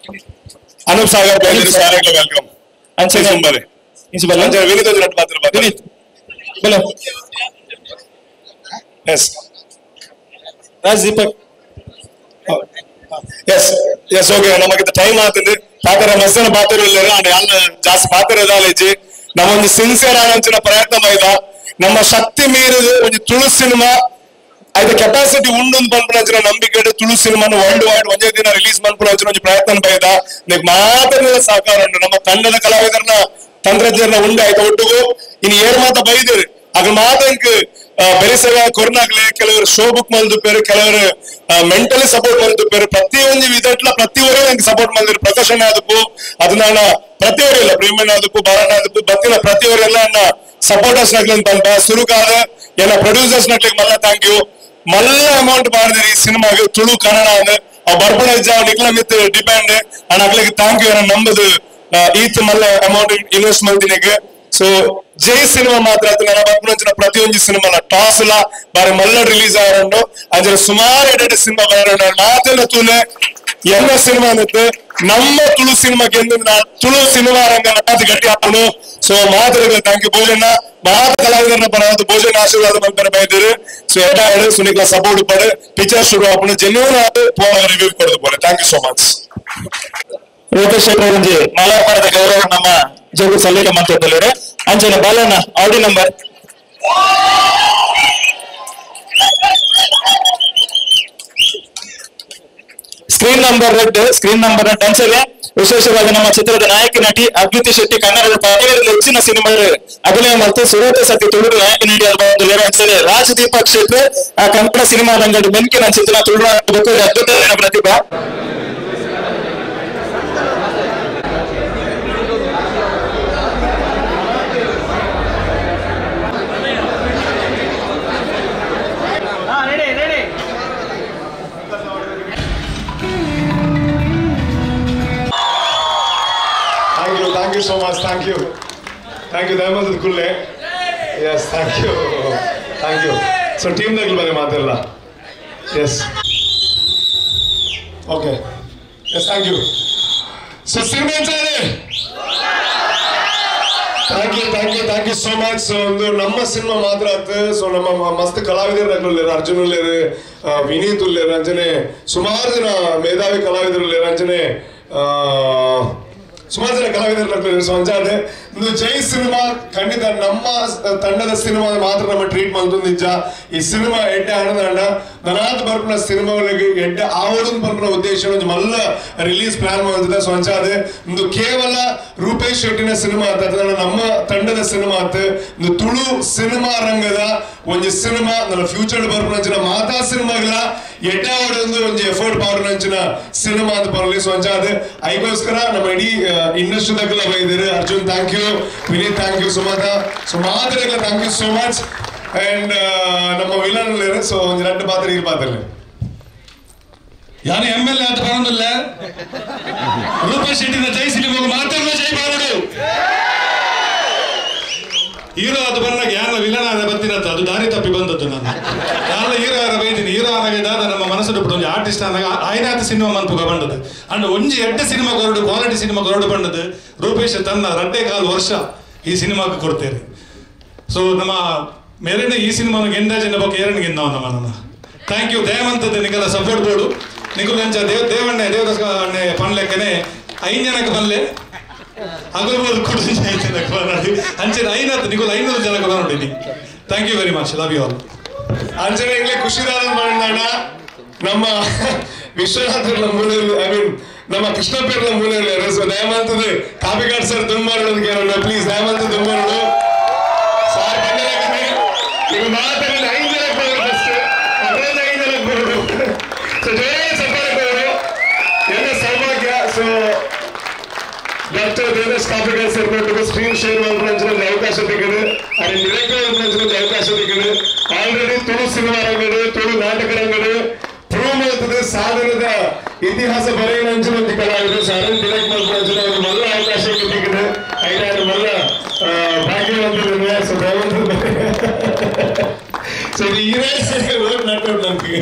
C: Anoop Sagar welcome. Vineeth yes
B: Raj Deepak.
C: Yes yes okay ನಮಗೆ ಟೈಮ್ ಆಗ್ತದೆ ಪಾತ್ರ ಮಸ್ತಿನ ಪಾತ್ರ ಇಲ್ಲ ಜಾಸ್ತಿ ಪಾತ್ರ ಇದಾಲೇಜಿ ನಮ್ಮೊಂದು ಸಿನ್ಸಿಯರ್ ಆದಂಚಿನ ಪ್ರಯತ್ನ ಮಾಡಿದ ನಮ್ಮ ಶಕ್ತಿ ಮೀರಿದ ಒಂದು ತುಳು ಸಿನಿಮಾ ಐತ ಕೆಪಾಸಿಟಿ ಉಂಡು ಪನ್ಪುನಂಚಿನ ನಂಬಿಕೆ ತುಳು ಸಿನಿಮಾನ ವರ್ಲ್ಡ್ ವೈಡ್ ಒಂದೇ ದಿನ ರಿಲೀಸ್ ಮನ್ಪುನಂಚಿನ ಒಂಜಿ ಪ್ರಯತ್ನ ಬೈದ ನಿಕ್ ಮಾತ್ರ ಸಹಕಾರ ಉಂಟು ನಮ್ಮ ತಂಡದ ಕಲಾವಿದರನ್ನ ತಂತ್ರಜ್ಞರನ್ನ ಉಂಡು ಆಯ್ತು ಒಟ್ಟಿಗೂ ಇನ್ನು ಏರ್ ಮಾತ ಬೈದಿರಿ ಅದ್ರ ಮಾತ ಇಂಕ್ ಬೆರೆಸಗ ಕೊರ್ನಾಗ್ಲೆ ಕೆಲವರು ಶೋ ಬುಕ್ ಮಲ್ದುಪ್ಪೇರು ಕೆಲವರು ಮೆಂಟಲಿ ಸಪೋರ್ಟ್ ಮಲ್ದುಪ್ಪೇರು ಪ್ರತಿಯೊಂದು ವಿಧಟ್ಲ ಪ್ರತಿಯೊಬ್ಬರೇ ನಂಗೆ ಸಪೋರ್ಟ್ ಮಲ್ದಿರು ಪ್ರಕಾಶ್ ಆದಪ್ಪು ಅದನ್ನ ಪ್ರತಿಯೊರಿಲ್ಲ ಪ್ರೇಮಣ್ಣ ಆದಪ್ಪು ಬಾಲಣ್ಣ ಆದಪ್ಪು ಬತ್ತಿನ ಪ್ರತಿಯೊರೆಲ್ಲ ಅನ್ನ ಸಪೋರ್ಟರ್ಸ್ ನಗ್ಲಿ ಅಂತ ಸುರುಕಾದ ಎಲ್ಲ ಪ್ರೊಡ್ಯೂಸರ್ಸ್ ನಗ್ಲಿಕ್ಕೆ ಮಲ್ಲ thank you. ಮಲ್ಲ ಅಮೌಂಟ್ ಮಾಡಿದ್ರಿ ಈ ಸಿನಿಮಾಗೆ ತುಳು ಕನ್ನಡ ಅಂದ್ರೆ ಅವ್ ಬರ್ಪಣ ನಿಕ್ಲ ಮಿತ್ ಡಿಪೆಂಡ್ ಅಂಡ್ ಅಗ್ಲಿಗೆ thank you ನಂಬುದು ಈತ್ ಮಲ್ಲ ಅಮೌಂಟ್ ಇನ್ವೆಸ್ಟ್ ಮಲ್ದಿನಿಗೆ. ಸೊ ಜೈ ಸಿನಿಮಾ ಮಾತ್ರ ನನ್ನ ಬರ್ಪುನಂಚಿನ ಪ್ರತಿಯೊಂದು ಸಿನಿಮಾ ಟಾಸ್ ಲ ಬಾರಿ ಮಲ್ಲ ರಿಲೀಸ್ ಆವರಂಡು ಅಂದ್ರೆ ಸುಮಾರು ಎರಡು ಸಿನಿಮಾ ಬರೋಣ ಮಾತೆಲ್ಲ ತೂಲೆ ಎಲ್ಲ ಸಿನಿಮಾ ಅನ್ನತ್ತೆ ನಮ್ಮ ತುಳು ಸಿನಿಮಾಕ್ಕೆ ತುಳು ಸಿನಿಮಾ ರಂಗ ಗಟ್ಟಿ ಹಾಕೋಣ. ಸೊ ಮಾತ್ರ thank you ಭೋಜನ ಮಾತ ಕಲಾವಿದರನ್ನ ಬರೋದು ಭೋಜನ ಆಶೀರ್ವಾದ ಮಲ್ಪರ ಬೈದಿರು. ಸೊ ಎಲ್ಲ ಹೇಳಿ ಸುನಿಕ್ಲ ಸಪೋರ್ಟ್ ಪಡೆ ಪಿಕ್ಚರ್ ಶುರು ಆಪಣ ಜೆನ್ಯೂನ್ ಆದ ರಿವ್ಯೂ ಕೊಡೋದು ಪೋಲೆ. Thank you so much.
B: Rupesh Shetty ಒಂಜಿ ಮಾಲಾರ್ಪಣದ ಗೌರವ ನಮ್ಮ ಜೋಗು ಸಲ್ಲಿಕೆ ಮಂತ್ರದಲ್ಲಿರೆ. ಅಂಚನೆ Balanna Audi number screen number red screen number red. ಅಂಚನೆ ವಿಶೇಷವಾಗಿ ನಮ್ಮ ಚಿತ್ರದ ನಾಯಕ ನಟಿ ಅದ್ವಿತಿ ಶೆಟ್ಟಿ ಕನ್ನಡದ ಹೆಚ್ಚಿನ ಸಿನಿಮಾ ಅಭಿನಯ ಮತ್ತು ಸುರೂಪ ಸತಿ ತುಳು ನಾಯಕ ನಟಿ ಅಂಚನೆ ರಾಜ್ ದೀಪಕ್ ಶೆಟ್ಟಿ ಆ ಕನ್ನಡ ಸಿನಿಮಾ ರಂಗದ ಬೆಂಕಿನ ಚಿತ್ರ ತುಳು ಅದ್ಭುತವಾದ ಪ್ರತಿಭಾ.
C: you so much. Thank you. Thank you. ದಯಮಾಡಿ ಕುಲ್ಲೆ. Yes, thank you. Thank you. So team ದಗ್ಲು ಬರೆ ಮಾತಿಲ್ಲ. Yes. Okay. Yes, thank you. So cinema enjoy. Thank you, thank you, thank you so much. So ನಮ್ಮ cinema ಮಾತ್ರ ಆತು. ಸೊ ನಮ್ಮ ಮಸ್ತ್ ಕಲಾವಿದರು ಅರ್ಜುನ್ ಉಲ್ಲೇರು, ವಿನೀತ್ ಉಲ್ಲೇರು, ಅಂಚನೆ ಸುಮಾರು ಜನ ಮೇಧಾವಿ ಕಲಾವಿದರು ಉಲ್ಲೇರು, ಅಂಚನೆ ಸುಮಾರು ಜನ ಕಲಾವಿದರು. ಸೊ ಅಂಚಾದೆ ಇಂದು ಜೈ ಸಿನಿಮಾ ಖಂಡಿತ ನಮ್ಮ ತಂಡದ ಸಿನಿಮಾ ಮಾತ್ರ ನಮ್ಮ ಟ್ರೀಟ್ ಮಾಡ್ತು ನಿಜ. ಈ ಸಿನಿಮಾ ಎಡ್ಡೆ ಹಣದ ಅಣ್ಣ ನನಾದ್ ಬರ್ಪುನ ಸಿನಿಮಾಗಳಿಗೆ ಎಡ್ಡೆ ಆವಡನ್ ಬರ್ಪುನ ಉದ್ದೇಶ ಒಂಜಿ ಮಲ್ಲ ರಿಲೀಸ್ ಪ್ಲಾನ್ ಮಾಡ್ತಿದ್ದೆ. ಸೊ ಅಂಚಾದೆ ಇಂದು ಕೇವಲ ರೂಪೇಶ್ ಶೆಟ್ಟಿನ ಸಿನಿಮಾ ಆತ, ನಮ್ಮ ತಂಡದ ಸಿನಿಮಾ ಆತ. ಇಂದು ತುಳು ಸಿನಿಮಾ ರಂಗದ ಒಂಜಿ ಸಿನಿಮಾ ನನ್ನ ಫ್ಯೂಚರ್ ಬರ್ಪುನಂಚಿನ ಮಾತಾ ಸಿನಿಮಾಗಳ ಎಡ್ಡೆ ಆವಡೊಂದು ಒಂಜಿ ಎಫರ್ಟ್ ಪಾಡುನಂಚಿನ ಸಿನಿಮಾ ಅಂತ ಬರಲಿ. ಸೊ ಅಂಚಾದೆ ಐಗೋಸ್ಕರ ನಮ್ಮ ಇಡೀ industry ದಗ್ಲ ಬೈದಿರು. Arjun thank you, Vineeth thank you, Sumatha so ಮಾತ್ರ thank you so much. And ನಮ್ಮ ವಿಲನ್ ಸೊ ಒಂದು ಎರಡು ಪಾತ್ರ ಈ ಪಾತ್ರ
I: ಯಾರು ಎಂ ಎಲ್ ಎ ಅಂತ ಬರೋದಿಲ್ಲ. ರೂಪೇಶ್ ಶೆಟ್ಟಿನ ಜೈ ಸಿನಿಮಾಗ ಮಾತ್ರ ಜೈ ಬಾರಡು ಹೀರೋ ಅದು ಬಂದಾಗ ಯಾರ ವಿಲನ್ ಆದ ಬರ್ತೀನಂತ ಅದು ದಾರಿ ತಪ್ಪಿ ಬಂದದ್ದು. ನಾನು ಯಾರ ಹೀರೋ ಆದ ಬೈತೀನಿ, ಹೀರೋ ಆದಾಗ ದಾದ ನಮ್ಮ ಮನಸ್ಸು ಬಿಟ್ಟು ಒಂಜಿ ಆರ್ಟಿಸ್ಟ್ ಆದಾಗ ಆಯ್ನಾಥ ಸಿನಿಮಾ ಮನ್ಪುಗ ಬಂದದ್ದು. ಅಂಡ್ ಒಂಜಿ ಎಡ್ಡೆ ಸಿನಿಮಾ ಕೊರಡು, ಕ್ವಾಲಿಟಿ ಸಿನಿಮಾ ಕೊರಡು ಬಂದದ್ದು. ರೂಪೇಶ್ ತನ್ನ 2.25 ವರ್ಷ ಈ ಸಿನಿಮಾಕ್ಕೆ ಕೊಡ್ತೇನೆ. ಸೊ ನಮ್ಮ ಮೇರೆನೆ ಈ ಸಿನಿಮಾನ ಗೆಂದಾಜಿನ ಬಗ್ಗೆ ಏರಣ್ಣ ಗೆಂದವ ನಮ್ಮ ನನ್ನ. Thank you ದಯವಂತದ್ದು ನಿಗಲ ಸಪೋರ್ಟ್ ಬೋರ್ಡು ನಿಗುಲ್ ಅಂಚ ದೇವ್ ದೇವಣ್ಣೆ ದೇವದಾಸ ಅಣ್ಣೆ ಪನ್ಲೆಕ್ಕನೆ 5 ಜನಕ್ಕೆ ಬಲ್ಲೆ ಅಗರ್ಬೋದು ಕೊಡು ಅಂಚೆ ಐನತ್ತು ನಿಗುಲ್ 500 ಜನಕ್ಕೆ ಬಂದಿದ್ದೀನಿ. Thank you very much, love you all.
C: ಅಂಚನೆ ಈಗಲೇ ಖುಷಿದಾರ ಮಾಡೋಣ ನಮ್ಮ ವಿಶ್ವನಾಥರ ಮೂಲೆಯಲ್ಲಿ, I mean ನಮ್ಮ ಕೃಷ್ಣಪೇಟರ ಮೂಲೆಯಲ್ಲಿ. ಸೊ ದಯವಂತದ್ದು ಕಾಪಿಕಾಡ್ ಸರ್ ದುಮ್ಮಾರೋದಕ್ಕೆ ಪ್ಲೀಸ್ ದಯವಂತ ದುಮ್ಮಾರೋದು ಸರ್ ಬಂದಿರಾಕನೆ ಈಗ ಮಾತಾಡಲಿ 5 ಜನಕ್ಕೆ ಬರೋದು ಫಸ್ಟ್, ಅದರಿಂದ 5 ಜನಕ್ಕೆ ಬರೋದು. ಸೊ ಜಯ ಸಬ್ಬಾರವರು ಎಲ್ಲ ಸೌಭಾಗ್ಯ. So doctor Devesh Kapikad sir ಕೊಟ್ಟಿದ್ದು ಸ್ಕ್ರೀನ್ ಶೇರ್ ಮಾಡ್ಕೊಂಡು ಅವಕಾಶ ಸಿಕ್ಕಿದೆ, ಅಲ್ಲಿ ಡೈರೆಕ್ಟರ್ ಅವಕಾಶ ಸಿಕ್ಕಿದೆ. ಆಲ್ರೆಡಿ ತುಳು ಸಿನಿಮಾ ರಂಗಡು, ತುಳು ನಾಟಕ ರಂಗಡು ಪ್ರೂವ್ ಮಾಡ್ತದೆ ಸಾಧನದ ಇತಿಹಾಸ ಬರೆಯಿನ ಒಂದು ಕಲಾವಿದರು. ಸೊ ಅದನ್ನು ಡೈರೆಕ್ಟ್ ಮಾಡ್ಕೊಂಡು ಒಂದು ಮಲ್ಲ ಅವಕಾಶ ಸಿಕ್ಕಿದೆ. ಐದಾರು ಮಲ್ಲ ಭಾಗ್ಯವಂತರಿದೆ. ಸೊ ಸೊ ಇದು ಹೀರೋ ನಾಟಕ ನಮ್ಗೆ.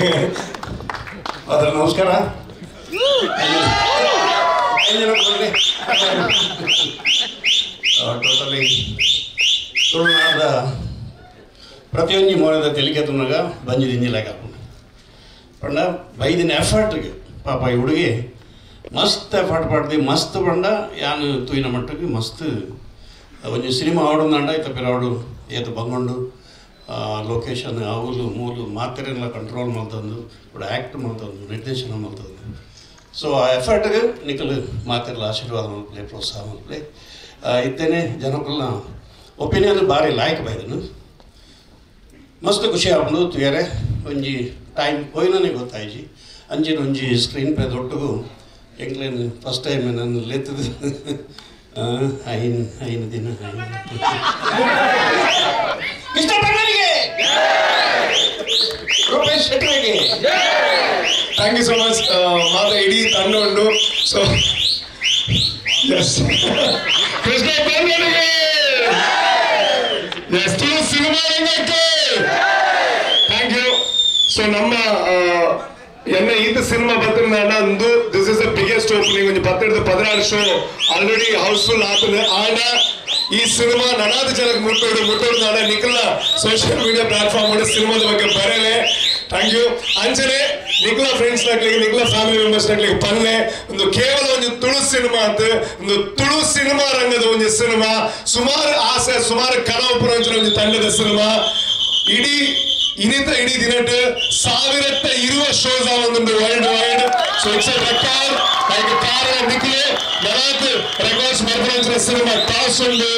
E: ಅದರ ನಮಸ್ಕಾರ. ಟೋಟಲಿ ತುಳುನಾಡ ಪ್ರತಿಯೊಂದು ಮೋರದ ತೆಲಿಕೆ ತುನಗ ಬಂಜಿ ದಿಂಜಿಲಾಗ ಪಂಡ ಬೈದಿನ ಎಫರ್ಟ್ಗೆ ಪಾಪ ಈ ಹುಡುಗಿ ಮಸ್ತ್ ಎಫರ್ಟ್ ಪಡ್ದು ಮಸ್ತ್ ಪಂಡ ಯಾನು ತೂಯಿನ ಮಟ್ಟಕ್ಕೆ ಮಸ್ತ್ ಒಂಜಿ ಸಿನಿಮಾ ಆಡೋದಂಡ ಇತ್ತ ಪಿರಾಡು ಏತು ಬಂಗೊಂಡು ಲೊಕೇಶನ್ ಅವಲು ಮೂಲು ಮಾತ್ರೆಲ್ಲ ಕಂಟ್ರೋಲ್ ಮಾಡ್ತಂದು ಕೂಡ ಆ್ಯಕ್ಟ್ ಮಾಡ್ತಂದು ನಿರ್ದೇಶನ ಮಾಡ್ತಂದು. ಸೊ ಆ ಎಫರ್ಟ್ಗೆ ನಿಖಲ್ ಮಾತೆಲ್ಲ ಆಶೀರ್ವಾದ ಮಲ್ಪಲೆ, ಪ್ರೋತ್ಸಾಹ ಮಲ್ಪಲೆ. ಇತ್ತೇನೆ ಜನಕ್ಕಲ್ಲ ಒಪಿನಿಯನ್ ಭಾರಿ ಲಾಯ್ಕ್ ಬೈದನು. ಮಸ್ತ್ ಖುಷಿ ಆಪುಂಡು ತುಯರೆ ಒಂಜಿ ಟೈಮ್ ಪೋಯಿನೇ ಗೊತ್ತಾಯ್ಜಿ. ಅಂಚಿನ ಒಂಜಿ ಸ್ಕ್ರೀನ್ ಪ್ಲೇ ದೊಡ್ಡಗು ಎಂಗ್ಲೇನು ಫಸ್ಟ್ ಟೈಮ್ ನಾನು ಲೇತದ ಐನ್ ಐನು ದಿನ Rupesh ಶೆಟ್ಟಿಗೆ
C: thank you so much. ಮಾತ ಇಡೀ ತಂಡ ಉಂಟು. ಸೊ ಎಸ್ ಕೃಷ್ಣ ಬಂದನಿಗೆ ಎಸ್ ತುಳು ಸಿನಿಮಾ ರಂಗಕ್ಕೆ thank you. So ನಮ್ಮ ಎನ್ನ ಈತ ಸಿನಿಮಾ ಬರ್ತಿರ್ನ ಅಂದು this is the biggest opening. ಒಂಜಿ 10-16 show already house full ಆತದೆ. ಆಂಡ ಈ ಸಿನಿಮಾ ನನಾದ ಜನಕ್ಕೆ ಮುಟ್ಟೋಡು ಮುಟ್ಟೋಡು ನಾಡ ನಿಖಲ ಸೋಷಿಯಲ್ ಮೀಡಿಯಾ ಪ್ಲಾಟ್ಫಾರ್ಮ್ ಸಿನಿಮಾದ ಬಗ್ಗೆ ಬರಲೆ. Thank you. ಅಂಚನೆ ನಿಖಲ ಫ್ರೆಂಡ್ಸ್ ನಕ್ಲಿಗೆ, ನಿಖಲ ಫ್ಯಾಮಿಲಿ ಮೆಂಬರ್ಸ್ ನಕ್ಲಿಗೆ ಪನ್ನೆ ಒಂದು ಕೇವಲ ಒಂದು ತುಳು ಸಿನಿಮಾ ಅಂತ, ಒಂದು ತುಳು ಸಿನಿಮಾ ರಂಗದ ಒಂದು ಸಿನಿಮಾ, ಸುಮಾರು ಆಸೆ ಸುಮಾರು ಕನವು ಪುರಂಚಿನ ಒಂದು ತಂಡದ ಸಿನಿಮಾ. ಇಡೀ ಇನ್ನಿತ ಇಡೀ ದಿನಟ್ 1020 ಶೋಸ್ ಒಂದು world wide. So it's a record. Like ಕಾರಣ ನಿಖಲೆ ನಲಾತ್ ರೆಕಾರ್ಡ್ಸ್ ಬರ್ಪುನಂಚಿನ ಸಿನಿಮಾ ಟಾಸ್ ಉಂಡು,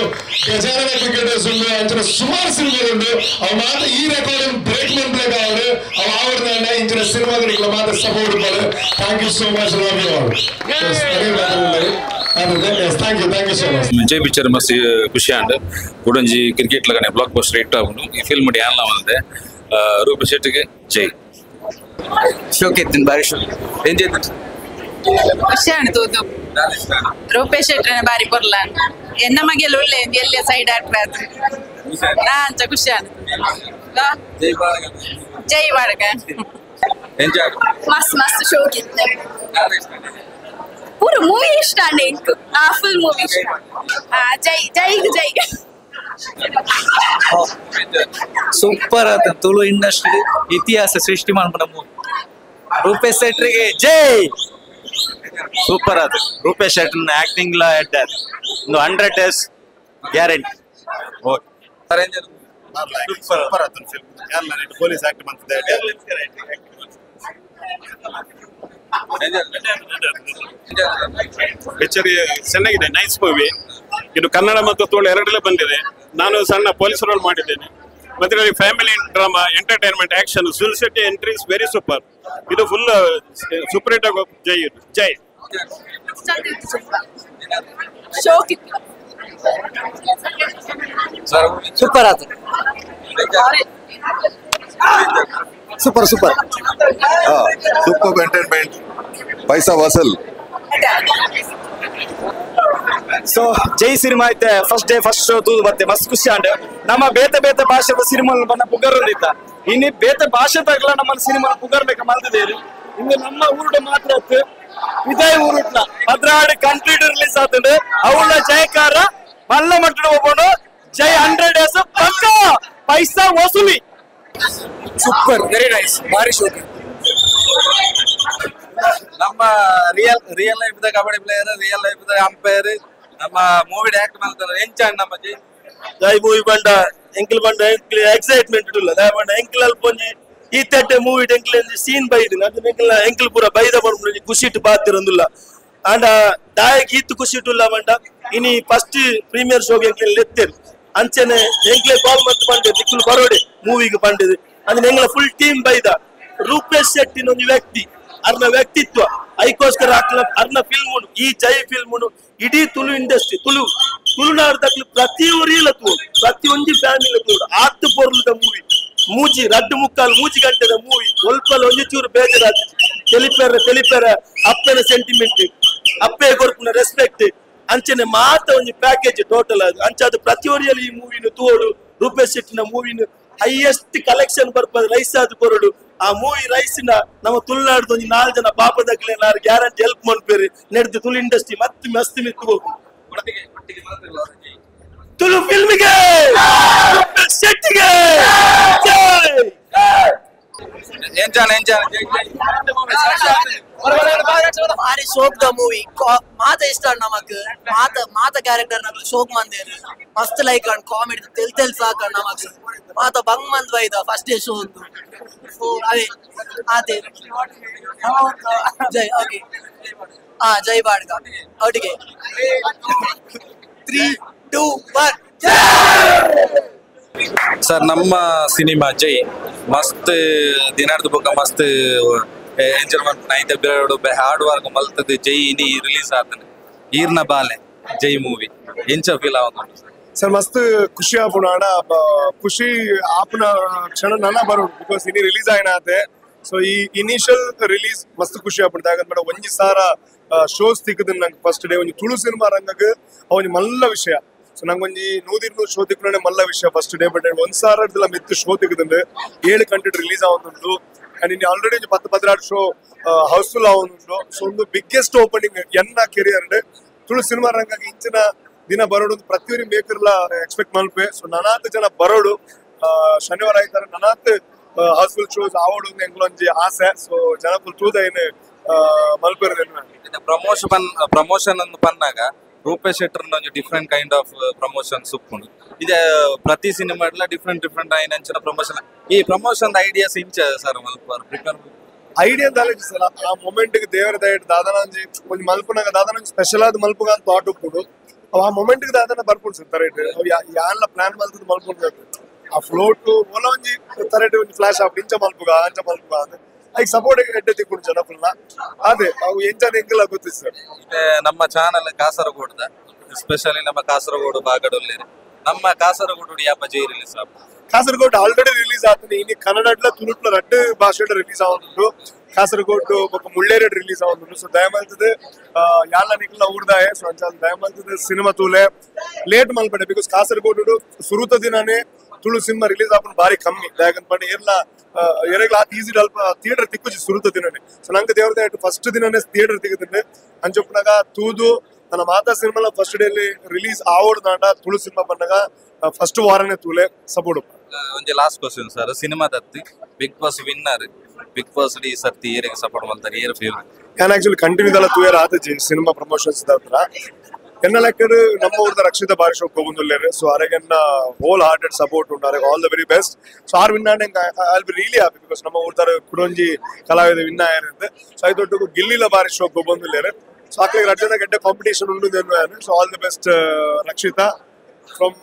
C: ಗಜಾನನ ಕ್ರಿಕೆಟರ್ಸ್ ಉಂಡು, ಅಂಚಿನ ಸುಮಾರು ಸಿನಿಮಾ ಉಂಡು. ಅವು ಮಾತ್ರ ಈ ರೆಕಾರ್ಡ್ ಬ್ರೇಕ್ ಮನ್ಪ್ಲೇಕ್ ಆವಡು ಅವು ಆವಡ್ದಾಂಡ ಇಂಚಿನ ಸಿನಿಮಾಗಳಿಗೆ ಮಾತ್ರ ಸಪೋರ್ಟ್ ಪಾಡು. Thank you so much, love you all. Thank you, thank you so much.
A: Jai picture ಮಸ್ತ್ ಖುಷಿ ಆಂಡ್ ಕುಡಂಜಿ ಕ್ರಿಕೆಟ್ ಲಗನೆ ಬ್ಲಾಕ್ ಬಸ್ಟರ್ ಹಿಟ್ ಆಗುಂಡು. ಈ ಫಿಲ್ಮ್ ಯಾನ್ಲ ಬಂದಿದೆ. ರೂಪೇಶ್ ಶೆಟ್ಟಿಗೆ ಜೈ.
J: ಶೋಕ್ ಎತ್ತಿನ ಬಾರಿ ಶೋಕ್
A: ಎಂಜಾಯ್
J: ಖುಷಿ ಆಂಡ್ ತೂದು ರೂಪೇಶ್ ಶೆಟ್ಟರನ ಬಾರಿ ಪೊರ್ಲ.
K: ಎನ್ನ ಮಗೆಲ್ಲ ಒಳ್ಳೆ ಎಲ್ಲ ಸೈಡ್ ಆಕ್ಟರ್ ಅಂಚ ಖುಷಿ ಆಂಡ್ ಜೈ ಬಾಡಗ
L: ಮಸ್ತ್ ಮಸ್ತ್ ಶೋಕ್ ಇತ್ತು ಪೂರ ಮೂವಿ ಇಷ್ಟ ಅಂಡ ಎಂಕ್ ಆ ಫುಲ್ ಮೂವಿ ಇಷ್ಟ ಜೈ ಜೈ ಜೈ
J: ಸೂಪರ್ ಆತ ತುಳು ಇಂಡಸ್ಟ್ರಿ ಇತಿಹಾಸ ಸೃಷ್ಟಿ ಮಾಡ್ಬಿಡ ಮೂವಿ ರೂಪೇಶ್ ಶೆಟ್ರಿಗೆ ಜೈ
M: ಸೂಪರ್ ಅದು ರೂಪೇಶ್ ಶೆಟ್ಟರ್ ಆಕ್ಟಿಂಗ್ ಲಾ ಹೆಡ್ ಅದು ಒಂದು 100 days guarantee. Okay
N: super ಆತು ಫಿಲ್ಮ್ ಯಾರಲ್ಲ ಪೊಲೀಸ್ ಆಕ್ಟ್ ಮಾಡ್ತಿದ್ದೆ.
O: ಪಿಕ್ಚರ್ ಚೆನ್ನಾಗಿದೆ, ನೈಸ್ ಮೂವಿ. ಇದು ಕನ್ನಡ ಮತ್ತು ತುಳು ಎರಡರಲ್ಲೇ ಬಂದಿದೆ. ನಾನು ಸಣ್ಣ ಪೊಲೀಸ್ ರೋಲ್ ಮಾಡಿದ್ದೇನೆ. ಮತ್ತೆ family drama, entertainment, action. Sunil Shetty entry is very super. ಇದು full super hit ಆಗೋ ಜೈ ಇದು ಜೈ.
J: ಸೂಪರ್ ಆತು,
P: super super
H: super entertainment, paisa vasool.
B: So Jai cinema ಐತೆ first day first show ತೂದು ಬತ್ತೆ ಮಸ್ತ್ ಖುಷಿ ಆಂಡ್. ನಮ್ಮ ಬೇತೆ ಬೇತೆ ಭಾಷೆದ ಸಿನಿಮಾ ಬಣ್ಣ ಪುಗರ್ದಿತ್ತ ಇನ್ನು ಬೇತೆ ಭಾಷೆ ತಗಲ ನಮ್ಮ ಸಿನಿಮಾ ಪುಗರ್ಬೇಕ ಮಲ್ದಿದ್ದೇವೆ. ಇನ್ನು ನಮ್ಮ ಊರುಟ ಮಾತ್ರ ಇತ್ತು ಇದೇ ಊರುಟ್ಲ 12 ಕಂಪ್ಲೀಟ್ ರಿಲೀಸ್ ಆತಂಡು. ಅವಳ ಜಯಕಾರ ಮಲ್ಲ ಮಟ್ಟದ ಒಬ್ಬನು ಜೈ 100 ಡೇಸ್ ಪಕ್ಕ ಪೈಸಾ ವಸೂಲಿ.
J: Super, very nice, ಭಾರಿ ಶೋಕ್.
A: ನಮ್ಮ real real life the kabaddi player, real life the umpire, ನಮ್ಮ ಮೂವಿ ಆಕ್ಟ್ ಮಾಡ್ತಾರೆ ಎಂಚ ನಮ್ಮ ಜೈ
Q: ಜೈ ಮೂವಿ ಬಂಡ ಎಂಕಲ್ ಬಂಡ ಎಂಕಲ್ ಎಕ್ಸೈಟ್ಮೆಂಟ್ ಇಲ್ಲ ದಯ ಬಂಡ ಎಂಕಲ್ ಅಲ್ಪ ಒಂಜಿ ಈ ತಟ್ಟೆ ಮೂವಿ ಎಂಕಲ್ ಒಂಜಿ ಸೀನ್ ಬೈದು ಅದು ಎಂಕಲ್ ಎಂಕಲ್ ಪೂರ ಬೈದ ಬರ್ಪುಂಡು ಖುಷಿಟ್ ಬಾತಿರೊಂದುಲ್ಲ. ಆಂಡ ದಾಯಕ್ ಈತ್ ಖುಷಿಟುಲ್ಲ ಬಂಡ ಇನಿ ಫಸ್ಟ್ ಪ್ರೀಮಿಯರ್ ಶೋಗೆ ಎಂಕಲ್ ಲೆತ್ತೇರು ಅಂಚನೆ ಎಂಕ್ಲೆ ಕಾಲ್ ಮತ್ತು ಬಂಡೆ ದಿಕ್ಕುಲು ಬರೋಡೆ ಮೂವಿಗೆ ಬಂಡಿದೆ ಅಂದ್ರೆ ಎಂಗ್ಲ ಫುಲ್ ಟೀಮ್ ಬೈದ. ರೂಪೇಶ್ ಶೆಟ್ಟಿನ ಒಂದು ವ್ಯಕ್ತಿ, ಅರ್ನ ವ್ಯಕ್ತಿತ್ವ ಐಕೋಸ್ಕರ ಅರ್ನ ಫಿಲ್ಮ್ ಈ ಜೈ ಫಿಲ್ಮ್ ಇಡೀ ತುಳು ಇಂಡಸ್ಟ್ರಿ ತುಳು ತುಳುನಾಡದಕ್ಲು ಪ್ರತಿ ಊರಿಲ ತೂಡು ಪ್ರತಿಯೊಂದು ಫ್ಯಾಮಿಲಿ ತೂಡು ಆತ್ತು ಪೊರ್ಲದ ಮೂವಿ ಮೂಜಿ ರಡ್ಡು ಮುಕ್ಕಾಲು ಮೂಜಿ ಗಂಟೆದ ಮೂವಿ ಒಲ್ಪಲ ಒಂಜಿ ಚೂರು ಬೇಜಾರಾದ ತೆಲಿಪೆರ ತೆಲಿಪೆರ ಅಪ್ಪನ ಸೆಂಟಿಮೆಂಟ್ ಅಪ್ಪೆ ಕೊರ್ಪುನ ರೆಸ್ಪೆಕ್ಟ್ ಅಂಚನೆ ಮಾತ ಒಂಜಿ ಪ್ಯಾಕೇಜ್ ಟೋಟಲ್ ಅದು ಅಂಚಾದ ಪ್ರತಿಯೊರಿಯಲ್ಲಿ ಈ ಮೂವಿನ ತೋಡು ರೂಪೇಶ್ ಶೆಟ್ಟಿನ ಮೂವಿನ ಹೈಯೆಸ್ಟ್ ಕಲೆಕ್ಷನ್ ಬರ್ಪದ ರೈಸ್ ಆದ್ ಕೊರಡು. ಆ ಮೂವಿ ರೈಸ್ ನ ನಮ್ಮ ತುಳುನಾಡ್ದ ಒಂಜಿ 4 ಜನ ಪಾಪದಕ್ಲೆ ನಾರು ಗ್ಯಾರಂಟಿ ಹೆಲ್ಪ್ ಮನ್ಪೇರಿ ನೆಡ್ದು ತುಳು ಇಂಡಸ್ಟ್ರಿ ಮತ್ತೆ ಮಸ್ತ್ ಮಿತ್ತು ಹೋಗು. ತುಳು ಫಿಲ್ಮಿಗೆ ರೂಪೇಶ್ ಶೆಟ್ಟಿಗೆ
R: ಭಾರಿ ಶೋಕ್ the movie ಮಾತ ಇಷ್ಟ ನಮಕ್ ಮಾತ ಮಾತ ಕ್ಯಾರೆಕ್ಟರ್ ನಗಲು ಶೋಕ್ ಮಂದೇರು ಮಸ್ತ್ like and comedy ತೆಲ್ ತೆಲ್ ಸಾಕ ನಮಕ್ ಮಾತ ಬಂಗ್ ಮಂದ್ ಬೈದ first day show ಒಂದು ಅದೇ ಆತೆ ಜೈ ಓಕೆ ಹಾ ಜೈ ಬಾಡ್ಗ ಒಟ್ಟಿಗೆ 3 2 1
A: ಸರ್. ನಮ್ಮ ಸಿನಿಮಾ ಜೈ ಮಸ್ತ್ ದಿನಾರ್ದ ಬೊಕ್ಕ ಮಸ್ತ್ ಎಂಜಾಯ್ ಮಲ್ಪುನ ಐತೆ ಬೇರಡು ಹಾರ್ಡ್ ವರ್ಕ್ ಮಲ್ತದೆ ಜೈ ಇನಿ ರಿಲೀಸ್ ಆತನೆ ಈರ್ನ ಬಾಲೆ ಜೈ ಮೂವಿ ಎಂಚ ಫೀಲ್ ಆವೊಂದುಂಡು
C: ಸರ್? ಮಸ್ತ್ ಖುಷಿ ಆಪುಂಡು ಅಣ್ಣ, ಖುಷಿ ಆಪುನ ಕ್ಷಣ ನನ ಬರೋಡು because ಇನಿ ರಿಲೀಸ್ ಆಯ್ನ ಆತೆ. ಸೊ ಈ ಇನಿಷಿಯಲ್ ರಿಲೀಸ್ ಮಸ್ತ್ ಖುಷಿ ಆಪುಂಡು ಯಾಕಂದ್ರೆ ಒಂಜಿ ಸಾರ ಶೋಸ್ ತಿಕ್ಕದ ನಂಗೆ ಫಸ್ಟ್ ಡೇ ಒಂಜಿ ತುಳು ಸಿನಿಮಾ ರಂಗಗ್ ಒಂಜಿ ಮಲ್ಲ ವಿಷಯ. ಸೊ ನಂಗೊಂಜಿ 100-200 ಶೋ ತಿಕ್ಕುನೇ ಮಲ್ಲ ವಿಷಯ first day. But ಒಂದ್ ಸಾರಡ್ದಲ ಮಿತ್ತು ಶೋ ತಿಕ್ಕದಂಡು 7 ಕಂಟೆಂಟ್ ರಿಲೀಸ್ ಆವೊಂದುಂಡು ಅಂಡ್ ಇನ್ನು already 10-16 show house full ಆವೊಂದುಂಡು. So ಒಂದು ಬಿಗ್ಗೆಸ್ಟ್ ಓಪನಿಂಗ್ ಎನ್ನ ಕೆರಿಯರ್ ತುಳು ಸಿನಿಮಾ ರಂಗಾಗಿ ಇಂಚಿನ ದಿನ ಬರೋಡು ಪ್ರತಿಯೊಂದು ಮೇಕರ್ಲ ಎಕ್ಸ್ಪೆಕ್ಟ್ ಮಲ್ಪೆ. ಸೊ ನನಾತ್ ಜನ ಬರೋಡು ಶನಿವಾರ ಆಯ್ತಾರೆ ನನಾತ್ house full shows ಆವೋಡು ಎಂಗ್ಲೊಂಜಿ ಆಸೆ. ಸೊ ಜನ ಫುಲ್ ತೂದ ಏನು ಮಲ್ಪೆರದೇನು
A: ಪ್ರಮೋಷನ್ ಅನ್ನು ಪನ್ನಾಗ ರೂಪೇಶ್ ಶೆಟ್ಟರ್ ಒಂಜಿ different kind of promotion ಉಪ್ಪುಂಡು. ಇದೆ ಪ್ರತಿ cinema different different ಆಯಿನ ಅಂಚಿನ ಪ್ರಮೋಷನ್. ಈ ಪ್ರಮೋಷನ್ ಐಡಿಯಾಸ್ ಇಂಚ ಸರ್ ಮಲ್ಪುವರ್ ಪ್ರಿಪೇರ್
C: ಐಡಿಯಾ ಆಲೋಚಿಸಲ್ಲ ಆ ಮೊಮೆಂಟ್ ದೇವರ ದಯಟ್ ದಾದನ ಒಂಜಿ ಒಂಜಿ ಮಲ್ಪುನಾಗ ದಾದನ ಒಂಜಿ ಸ್ಪೆಷಲ್ ಆದ್ ಮಲ್ಪುಗ ಅಂತ ಥಾಟ್ ಉಪ್ಪುಂಡು. ಆ ಮೊಮೆಂಟ್ ದಾದನ ಬರ್ಪುಂಡು ಸರ್ ತರೇಟ್ ಅವು ಯಾನ್ಲ ಪ್ಲಾನ್ ಮಲ್ತದ ಮಲ್ಪುಂಡು ಆ ಫ್ಲೋಟ್ ಓಲ ಒಂಜಿ ತರೇಟ್ ಒಂಜಿ ಫ್ಲಾಶ್ ಆಪ್ ಇಂಚ ಮಲ್ಪುಗ ಅಂಚ ಮಲ್ಪುಗ ಅಂತ ಐಕ್ ಸಪೋರ್ಟ್ ಎಡ್ಡೆ ತಿಕ್ಕೊಂಡು ಜನ ಫುಲ್ನ ಅದೇ ಅವು ಎಂಚ ಎಂಕಲ ಗೊತ್ತು ಸರ್.
A: ನಮ್ಮ ಚಾನಲ್ ಕಾಸರಗೋಡ್ದ ಸ್ಪೆಷಲಿ ನಮ್ಮ ಕಾಸರಗೋಡು ಭಾಗಡೊಲ್ಲೇರು ನಮ್ಮ ಕಾಸರಗೋಡು ಯಾಪ ಜೈ ರಿಲೀಸ್ ಆಪ
C: ಕಾಸರಗೋಡು ಆಲ್ರೆಡಿ ರಿಲೀಸ್ ಆತನೆ ಇನ್ನು ಕನ್ನಡಡ್ಲ ತುಳುಟ್ಲ ರಡ್ಡು ಭಾಷೆಡ್ ರಿಲೀಸ್ ಆವೊಂದುಂಡು. Kasaragod ಬೊಕ್ಕ ಮುಳ್ಳೇರಿಡ್ ರಿಲೀಸ್ ಆವೊಂದುಂಡು. ಸೊ ದಯಮಲ್ತದ ಯಾಲ ನಿಕ್ಲ ಊರ್ದಾಯೆ. ಸೊ ಅಂಚಾದ ದಯಮಲ್ತದ ಸಿನಿಮಾ ತೂಲೆ ಲೇಟ್ ಮಲ್ಪಡೆ, because Kasaragod ಸುರುತ ದಿನನೇ ತುಳು ಸಿನಿಮಾ ರಿಲೀಸ್ ಆಪುನ ಬಾರಿ ಕಮ್ಮಿ. ದಾಯಕಂತ ಪಂಡ ಏರ್ಲ ಎರೆಗ್ಲ ಆತ್ ಈಸಿ ಅಲ್ಪ ಥಿಯೇಟರ್ ತಿಕ್ಕುಜಿ ಸುರುತ ದಿನನೇ. ಸೊ ನಂಗೆ ದೇವ್ರದ ಫಸ್ಟ್ ದಿನನೇ ಥಿಯೇಟರ್ ತಿಕ್ಕುತ್ತಂಡೆ ಅಂಚೊಪ್ಪನಾಗ ತೂದು ನನ್ನ ಮಾತಾ cinema first day release ಆವೋಡು ದಾಂಡ ತುಳು ಸಿನಿಮಾ ಬಂದಾಗ ಫಸ್ಟ್ ವಾರನೇ ತೂಲೆ ಸಪೋರ್ಟ್.
A: ಒಂಜಿ last question sir, cinema ದತ್ತಿ Bigg Boss winner, Bigg Boss D ಸರ್ತಿ ಏರಿಗೆ ಸಪೋರ್ಟ್ ಮಲ್ತಾರೆ, ಏರ್ ಫೇವರೇಟ್?
C: ನಾನು ಆಕ್ಚುಲಿ ಕಂಟಿನ್ಯೂ ದಲ್ಲ ತೂಯರ್ ಆತಜಿ ಸಿನಿಮಾ ಪ್ರಮೋಷನ್ಸ್ ದಾತ್ರ ಎನ್ನ ಲೆಕ್ಕಡ್ ನಮ್ಮ ಊರ್ದ ರಕ್ಷಿತ ಬಾರಿ ಶೋಕ್ ಹೋಗುಂದುಲ್ಲೇರು. ಸೊ ಅರೆಗೆನ್ನ hole hearted support ಉಂಟು, ಅರೆಗೆ all the very best. So are win and I will be really happy, because ನಮ್ಮ ಊರ್ದಾರ ಕುಡೊಂಜಿ ಕಲಾವಿದ ವಿನ್ ಆಯಿರುತ್ತೆ. ಸೊ ಐದೊಟ್ಟಿಗೂ ಗಿಲ್ಲಿಲ ಬಾರಿ ಶೋಕ್ ಹೋಗುಂದುಲ್ಲೇರು. ಸೊ ಆಕಳಿಗೆ ರಡ್ಜನ ಗಡ್ಡೆ ಕಾಂಪಿಟೇಷನ್ ಉಂಟು. So all the best Rakshita from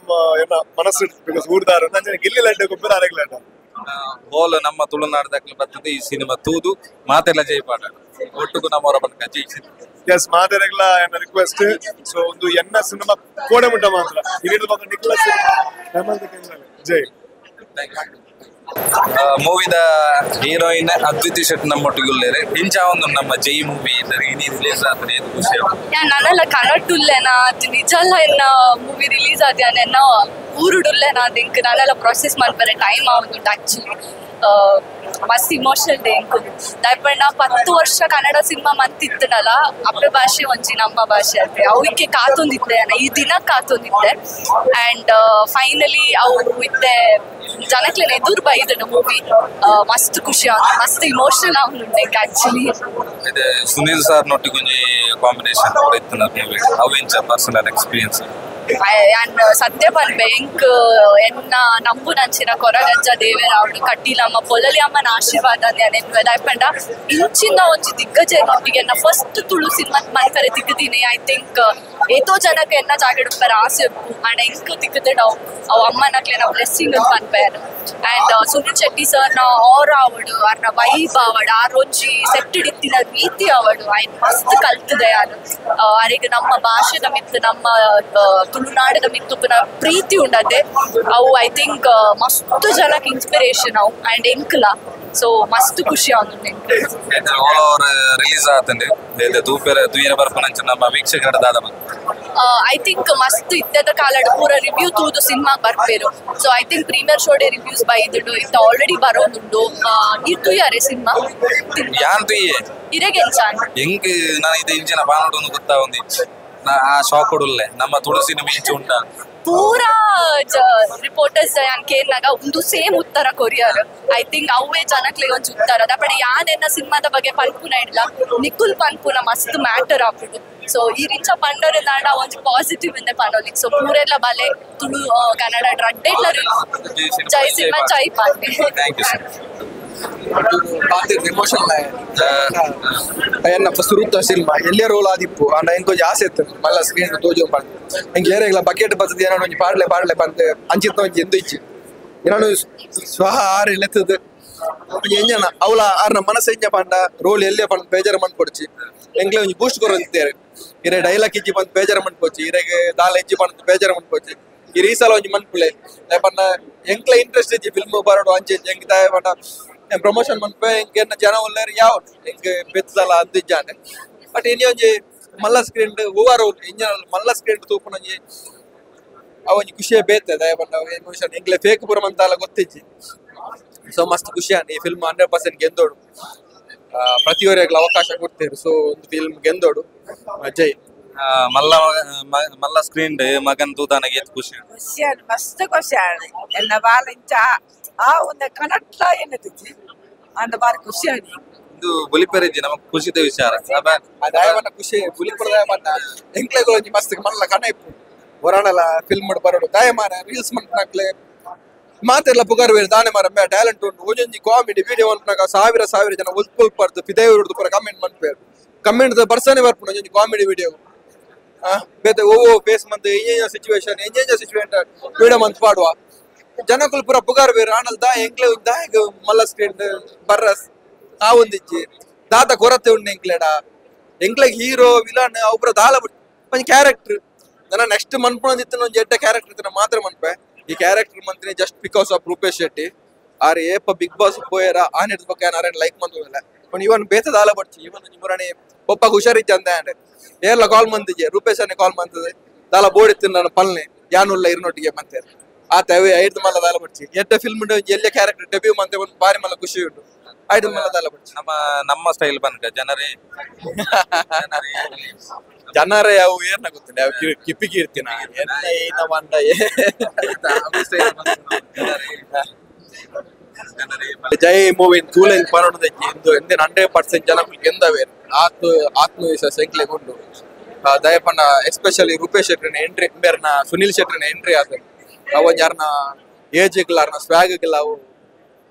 C: ಎನ್ನ ಮನಸ್ಸು, because ಊರ್ದಾರ ನಂಜನ ಗಿಲ್ಲಿ ಲಡ್ಡೆ ಗೊಬ್ಬರ ಅರೆಗೆ ಲಡ್ಡ
A: ಹೋಲ್ ನಮ್ಮ ತುಳುನಾಡದಾಗ್ಲಿ ಬರ್ತದೆ ಈ ಸಿನಿಮಾ ತೂದು ಮಾತೆಲ್ಲ ಜೈ ಪಾಠ ಒಟ್ಟುಗು ನಮ್ಮವರ ಪಕ್ಕ ಜೈ.
C: ಎಸ್ ಮಾತೆರೆಗ್ಲ ಎನ್ನ ರಿಕ್ವೆಸ್ಟ್. ಸೊ ಒಂದು ಎನ್ನ ಸಿನಿಮಾ ಕೋಡೆ ಮುಟ್ಟ ಮಾತ್ರ ಇನ್ನಿಡ್ದು ಪಕ್ಕ ನಿಕ್ಲಸ್ ಜೈ.
A: ಮೂವಿದ ಹೀರೋಯಿನ್ ಅದ್ವಿತಿ ಶೆಟ್ಟಿ ನಮ್ಮೊಟ್ಟಿಗೆ ಇಂಚ ಒಂದು ನಮ್ಮ ಜೈ ಮೂವಿ ಇನಿ ರಿಲೀಸ್ ಆದ್ರೆ ಏನ್ ಖುಷಿ
L: ಯಾ ನಾನೆಲ್ಲ ಕನ್ನಡುಲ್ಲೇನಾ ಅದು ನಿಜಲ್ಲ ಎನ್ನ ಮೂವಿ ರಿಲೀಸ್ ಆದ ಎನ್ನ ಊರುಡುಲ್ಲೇನಾ ಅದು ನಾನೆಲ್ಲ ಪ್ರೊಸೆಸ್ ಮಾಡ್ತಾರೆ ಟೈಮ್ ಆಗುಂಟು ಆಕ್ಚುಲಿ ಮಸ್ತ್ ಇಮೋಷನಲ್ ಡೇ ಇಂಕು ದಾಯಪಂಡ 10 ವರ್ಷ ಕನ್ನಡ ಸಿನಿಮಾ ಮಂತಿತ್ತನಲ್ಲ ಅಪ್ಪೆ ಭಾಷೆ ಒಂಜಿ ನಮ್ಮ ಭಾಷೆ ಅತ್ತೆ ಅವಕ್ಕೆ ಕಾತೊಂದಿದ್ದೆ ಈ ದಿನ ಕಾತೊಂದಿದ್ದೆ. ಆ್ಯಂಡ್ ಫೈನಲಿ ಅವು ಇತ್ತೆ ಜನಕ್ಲೆನ ಎದುರು ಬೈದನು ಮೂವಿ ಮಸ್ತ್ ಖುಷಿ ಆಗ ಮಸ್ತ್ ಇಮೋಷನಲ್ ಆಗುಂಟು ಆಕ್ಚುಲಿ.
A: ಇದೆ ಸುನೀಲ್ ಸರ್ ನೊಟ್ಟಿಗೊಂಜಿ ಕಾಂಬಿನೇಷನ್ ಕೂಡ ಇತ್ತು ಮೂವಿ, ಅವು ಎಂಚ ಪರ್ಸನಲ್ ಎಕ್ಸ್ಪೀರಿಯನ್ಸ್?
L: ಸತ್ಯ ಪನ್ಪೆ ಎಂಕ್ ಎನ್ನ ನಂಬುನಂಚಿನ ಕೊರಗಜ್ಜ ದೇವರಾವಡು ಕಟೀಲಮ್ಮ ಪೊಲಲಿ ಅಮ್ಮನ ಆಶೀರ್ವಾದ ದಾಯಪಂಡ ಇಂಚಿನ ಒಂಜಿ ದಿಗ್ಗಜ ನೊಟ್ಟಿಗೆ ಎನ್ನ ಫಸ್ಟ್ ತುಳು ಸಿನಿಮಾ ಮನ್ಪರೆ ತಿಕ್ಕುದೀನಿ. I think ಏತೋ ಜನಕ್ಕೆ ಎನ್ನ ಜಾಗಡುಪ್ಪರ ಆಸೆ ಉಪ್ಪು ಅಂಡ್ ಎಂಕ್ ತಿಕ್ಕುದಡವು ಅವು ಅಮ್ಮನಕ್ಲೆನ ಬ್ಲೆಸ್ಸಿಂಗ್ ಪನ್ಪೆ. ಆ್ಯಂಡ್ ಸುನೀಲ್ ಶೆಟ್ಟಿ ಸರ್ನ ಆರ್ ಆವಡು ಅರ್ನ ವೈಬ್ ಆವಡು ಆ ರೊಂಜಿ ಸೆಟ್ ಇತ್ತಿನ ರೀತಿ ಆವಡು ಐನ್ ಮಸ್ತ್ ಕಲ್ತದೆ ಯಾರು ಅರೆಗ್ ನಮ್ಮ ಭಾಷೆದ ಮಿತ್ತು ನಮ್ಮ ತುಳುನಾಡದ ಮಿತ್ತುಪ್ಪುನ ಪ್ರೀತಿ ಉಂಡದೆ ಅವು I think ಮಸ್ತ್ ಜನಕ್ಕೆ ಇನ್ಸ್ಪಿರೇಷನ್ ಅವು ಆ್ಯಂಡ್ ಎಂಕ್ಲ. ಸೊ ಮಸ್ತ್ ಖುಷಿ ಆಗುಂಡು
A: all over release ಆತಂಡೆ ತೂಯರ ಬರ್ಪನಂಚ ನಮ್ಮ ವೀಕ್ಷಕರ ದಾದ
L: I think ಮಸ್ತ್ ಇತ್ತದ ಕಾಲಡ್ ಪೂರ ರಿವ್ಯೂ ತೂದು ಸಿನಿಮಾ ಬರ್ಪೇರು. So I think premier ಶೋಡೆ reviews ಬೈದುಂಡು ಇತ್ತ ಆಲ್ರೆಡಿ ಬರೋದುಂಡು ಇರ್ತುಯಾರೆ ಸಿನಿಮಾ
A: ಯಾನ್ ತುಯ್ಯೆ
L: ಇರೆಗೆಂಚಾನ್
A: ಎಂಕ್ ನಾನು ಇದು ಇಂಚಿನ ಬಾನೋಡು ಗೊತ್ತಾ ಒಂದು ಆ ಶಾಕ್ ಕೊಡುಲ್ಲೆ ನಮ್ಮ ತುಳು ಸಿನಿಮಾ ಇಂಚ ಉಂಟ
L: ಪೂರಾ ರಿಪೋರ್ಟರ್ಸ್ ಯಾನ್ ಕೇರ್ನಾಗ ಒಂದು ಸೇಮ್ ಉತ್ತರ courier. I think ಅವೇ ಜನಕ್ಲೆಗ್ ಒಂಜಿ ಉತ್ತರ ದಾಪಡೆ ಯಾನೆನ್ನ ಸಿನಿಮಾದ ಬಗ್ಗೆ ಪನ್ಪುನ ಇಡ್ಲ ನಿಕುಲ್ ಪನ್ಪುನ ಮಸ್ತ್ ಮ್ಯಾಟರ್ ಆಪುಂಡು. ಸೊ ಈ ರಿಂಚ ಪಂಡರೆ ದಾಂಡ ಒಂಜಿ ಪಾಸಿಟಿವ್ ಇಂದ ಪನೊಲಿ. ಸೊ ಪೂರೆಲ್ಲ ಬಲೆ ತುಳು ಕನ್ನಡ ರಡ್ಡೆಡ್ಲ Jai cinema Jai party.
A: Thank you sir.
P: Emotional ಎನ್ನ ಸುರುತ್ತ ಸಿನಿಮಾ ಎಲ್ಲೇ ರೋಲ್ ಆದಿಪ್ಪು ಅಂಡ ಎಂಕೊಂಜಿ ಆಸೆ ಇತ್ತು ಮಲ್ಲ ಸ್ಕ್ರೀನ್ ತೋಜೋ ಪಂದ್ ಎಂಕ್ ಏರೆಗ್ಲ ಬಕೆಟ್ ಬತ್ತದ ಏನೋ ಒಂಜಿ ಪಾಡ್ಲೆ ಪಾಡ್ಲೆ ಪಂದ್ ಅಂಚಿತ್ತ ಒಂಜಿ ಎಂದು ಇಚ್ಚಿ ಏನೋ ಸ್ವಹ ಆರು ಎಲೆತ್ತದ ಒಂಜಿ ಎಂಜನ ಅವಳ ಆರ್ನ ಮನಸ್ಸು ಎಂಜ ಪಂಡ ರೋಲ್ ಎಲ್ಲೇ ಪಂದ್ ಬೇಜಾರು ಮಣ್ಣು ಕೊಡ್ಚಿ ಎಂಕ್ಲೆ ಒಂಜಿ ಬೂಸ್ಟ್ ಕೊರೊಂದಿತ್ತೇರೆ ಇರೆ ಡೈಲಾಗ್ ಇಜ್ಜಿ ಪಂದ್ ಬೇಜಾರು ಮಣ್ಣು ಪೋಚಿ ಇರೆಗೆ ದಾಲ ಇಜ್ಜಿ ಪಂದ್ ಬೇಜಾರು ಮಣ್ಣು ಪೋಚಿ ಈ ರೀಸಲ ಒಂಜಿ ಮನ್ಪುಲೆ ಪಂಡ ಎಂಕ್ಲೆ ಇಂಟ್ರೆಸ್ಟ್ ಇಜ್ಜಿ ಫಿಲ್ಮ್ ಬರೋಡು ಅಂಚೆ ಎಂಕ್ ದಾಯ ಪಂಡ ಪ್ರಮೋಷನ್ ಮನ್ಪೆ ಎಂಕ್ ಎನ್ನ ಜನ ಉಲ್ಲೇರು ಯಾವ ಎಂಕ್ ಬೆತ್ತದಲ ಅಂದಿಜ್ಜಾನೆ ಬಟ್ ಇನಿ ಒಂಜಿ ಮಲ್ಲ ಸ್ಕ್ರೀನ್ ಹೂವ ರೋಲ್ ಇಂಜನ್ ಮಲ್ಲ ಸ್ಕ್ರೀನ್ ತೂಪುನೊಂಜಿ ಅವ ಒಂಜಿ ಖುಷಿಯೇ ಬೇತೆ ದಯ ಪಂಡ ಎಮೋಷನ್ ಎಂಕ್ಲೆ ಫೇಕ್ ಪೂರ ಮಂತಾಲ ಗೊತ್ತಿಜ್ಜಿ. ಸೊ ಮಸ್ತ್ ಖುಷಿ ಆಂಡ್ ಈ ಫಿಲ್ಮ್ 100% ಗೆಂದೋಡು ಪ್ರತಿಯೊರಿಗ್ಲ ಅವಕಾಶ ಕೊಡ್ತೇವೆ. ಸೊ ಒಂದು ಫಿಲ್ಮ್ ಗೆಂದೋಡು ಜೈ.
A: ಮಲ್ಲ ಮಲ್ಲ ಸ್ಕ್ರೀನ್ ಮಗನ್ ತೂದಾನಗೆ ಏತ್ ಖುಷಿ
K: ಖುಷಿ ಮಸ್ತ್ ಖುಷಿ ಆಂಡ್ ಎನ್ನ ಬಾಲ ಇಂಚ ಆ ಒಂದು ಕನಟ್ಲ ಏನದಿಜ್ಜಿ ಅಂಡ ಬಾರಿ ಖುಷಿ ಆಂಡ್
A: ಇದು ಬುಲಿಪೆರೆಜ್ಜಿ ನಮಕ್ ಖುಷಿದ ವಿಚಾರ
P: ದಾಯವನ್ನ ಖುಷಿ ಬುಲಿಪುರ ದಾಯವನ್ನ ಎಂಕ್ಲೆಗ್ ಒಂಜಿ ಮಸ್ತ್ ಮಲ್ಲ ಕನ ಇಪ್ಪು ಹೊರಾಣಲ ಫಿಲ್ಮ್ ಬರೋಡು ದಾಯ ಮಾರ ರೀಲ್ಸ್ ಮನ್ಪುನಕ್ಲೆ ಮಾತೆಲ್ಲ ಪುಗಾರ್ ದಾನೆ ಮಾರ ಟ್ಯಾಲೆಂಟ್ ಉಂಟು ಒಂಜೊಂಜಿ ಕಾಮಿಡಿ ವಿಡಿಯೋ ಮನ್ಪುನಾಗ ಸಾವಿರ ಸಾವಿರ ಜನ ಉಲ್ಪುಲ್ ಪರ್ದು ಪಿದೇವರುಡ್ದು ಪೂರ ಕಮೆಂಟ್ ಮನ್ಪೇರು ಕಮೆಂಟ್ ಬರ್ಸನೆ ಬರ್ಪುಂಡು ಒಂಜೊಂಜಿ ಕಾಮಿಡಿ ವಿಡಿಯೋ ಬೇತೆ ಓ ಫೇಸ್ ಮಂತ್ ಎಂಜೆಂಜ ಸಿಚುವೇಶನ್ ಎಂಜೆಂಜ ಸಿಚುವೇಶನ್ ವಿಡಿಯೋ ಮಂತ್ ಪಾಡುವ ಜನಕುಲು ಪೂರ ಪುಗಾರ್ ಬೇರು ಆನಲ್ ದಾ ಎಂಕ್ಲೆ ದಾಯಗ್ ಮಲ್ಲ ಸ್ಕ್ರೀನ್ ಬರ್ರಸ್ ಆ ಒಂದಿಜ್ಜಿ ದಾದ ಕೊರತೆ ಉಂಡು ಎಂಕ್ಲೆಡ ಎಂಕ್ಲೆಗ್ ಹೀರೋ ವಿಲನ್ ಅವು ಪೂರ ದಾಲ ಒಂಜಿ ಕ್ಯಾರೆಕ್ಟರ್ ನನ್ನ ನೆಕ್ಸ್ಟ್ ಮನ್ಪುನದಿತ್ತಿನ ಒಂಜಿ ಎಡ್ಡೆ ಕ್ಯಾರೆಕ್ಟರ್ ಇತ್ತಿನ ಮಾತ್ರ ಮನ್ಪೆ ಈ character Mantri just because of Rupesh Shetty are ಏಪ big boss ಪೋಯರ ಆನಿಡ್ದ ಬೊಕ್ಕ ಯಾನ್ ಅರೆನ್ ಲೈಕ್ ಮಂತುದಿಲ್ಲ ಇವನ್ ಬೇತದ ಆಲ ಬಡ್ಚಿ ಇವನ್ ಮುರಣಿ ಪೊಪ್ಪಗ ಹುಷಾರಿಜ್ಜ ಅಂತ ಅಂಡೆ ಏರ್ಲ ಕಾಲ್ ಮಂದಿಗೆ ರೂಪೇಶ್ ಕಾಲ್ ಮಂತದೆ ದಾಲ ಬೋಡಿತ್ತು ನಾನು ಪಲ್ನೆ ಯಾನುಲ್ಲ ಇರ್ನೊಟ್ಟಿಗೆ ಮಂತೆ ಆತ ಅವೇ ಐದು ಮಲ್ಲ ದಾಲ ಬಡ್ಚಿ ಎಡ್ಡ ಫಿಲ್ಮ್ ಎಲ್ಲ ಕ್ಯಾರೆಕ್ಟರ್ ಡೆಬ್ಯೂ ಮಂತೆ ಒಂದು ಬಾರಿ ಮಲ್ಲ ಖುಷಿ ಉಂಟು ಐದು ಮಲ್ಲ ದಾಲ ಬಡ್ಚಿ.
A: ನಮ್ಮ ನಮ್ಮ ಸ್ಟೈಲ್ ಬನ್ಕ ಜನರೇ
P: ಜನರೇ ಅವು ಏರ್ನ ಗೊತ್ತಿಲ್ಲ ಅವು ಕಿಪ್ಪಿಗೆ ಇರ್ತೀನ ಏನ ಜೈ ಮೂವಿ ತೂಲೆನ್ ಪರೋಣದಕ್ಕೆ ಎಂದು ಎಂದಿನ 100% ಜನ ಗೆಂದವೇ ಆತ್ಮವಿಶ್ವಾಸ ಎಂಕ್ಲೆಗೊಂಡು ದಯಪಣ್ಣ ಎಸ್ಪೆಷಲಿ ರೂಪೇಶ್ ಶೆಟ್ಟರ್ನ ಎಂಟ್ರಿ ಬೇರ್ನ ಸುನಿಲ್ ಶೆಟ್ಟರ್ನ ಎಂಟ್ರಿ ಆದ ಅವ ಯಾರನ್ನ ಏಜ್ಗಳ ಅರ್ನ ಸ್ವ್ಯಾಗ್ಗಳ ಅವು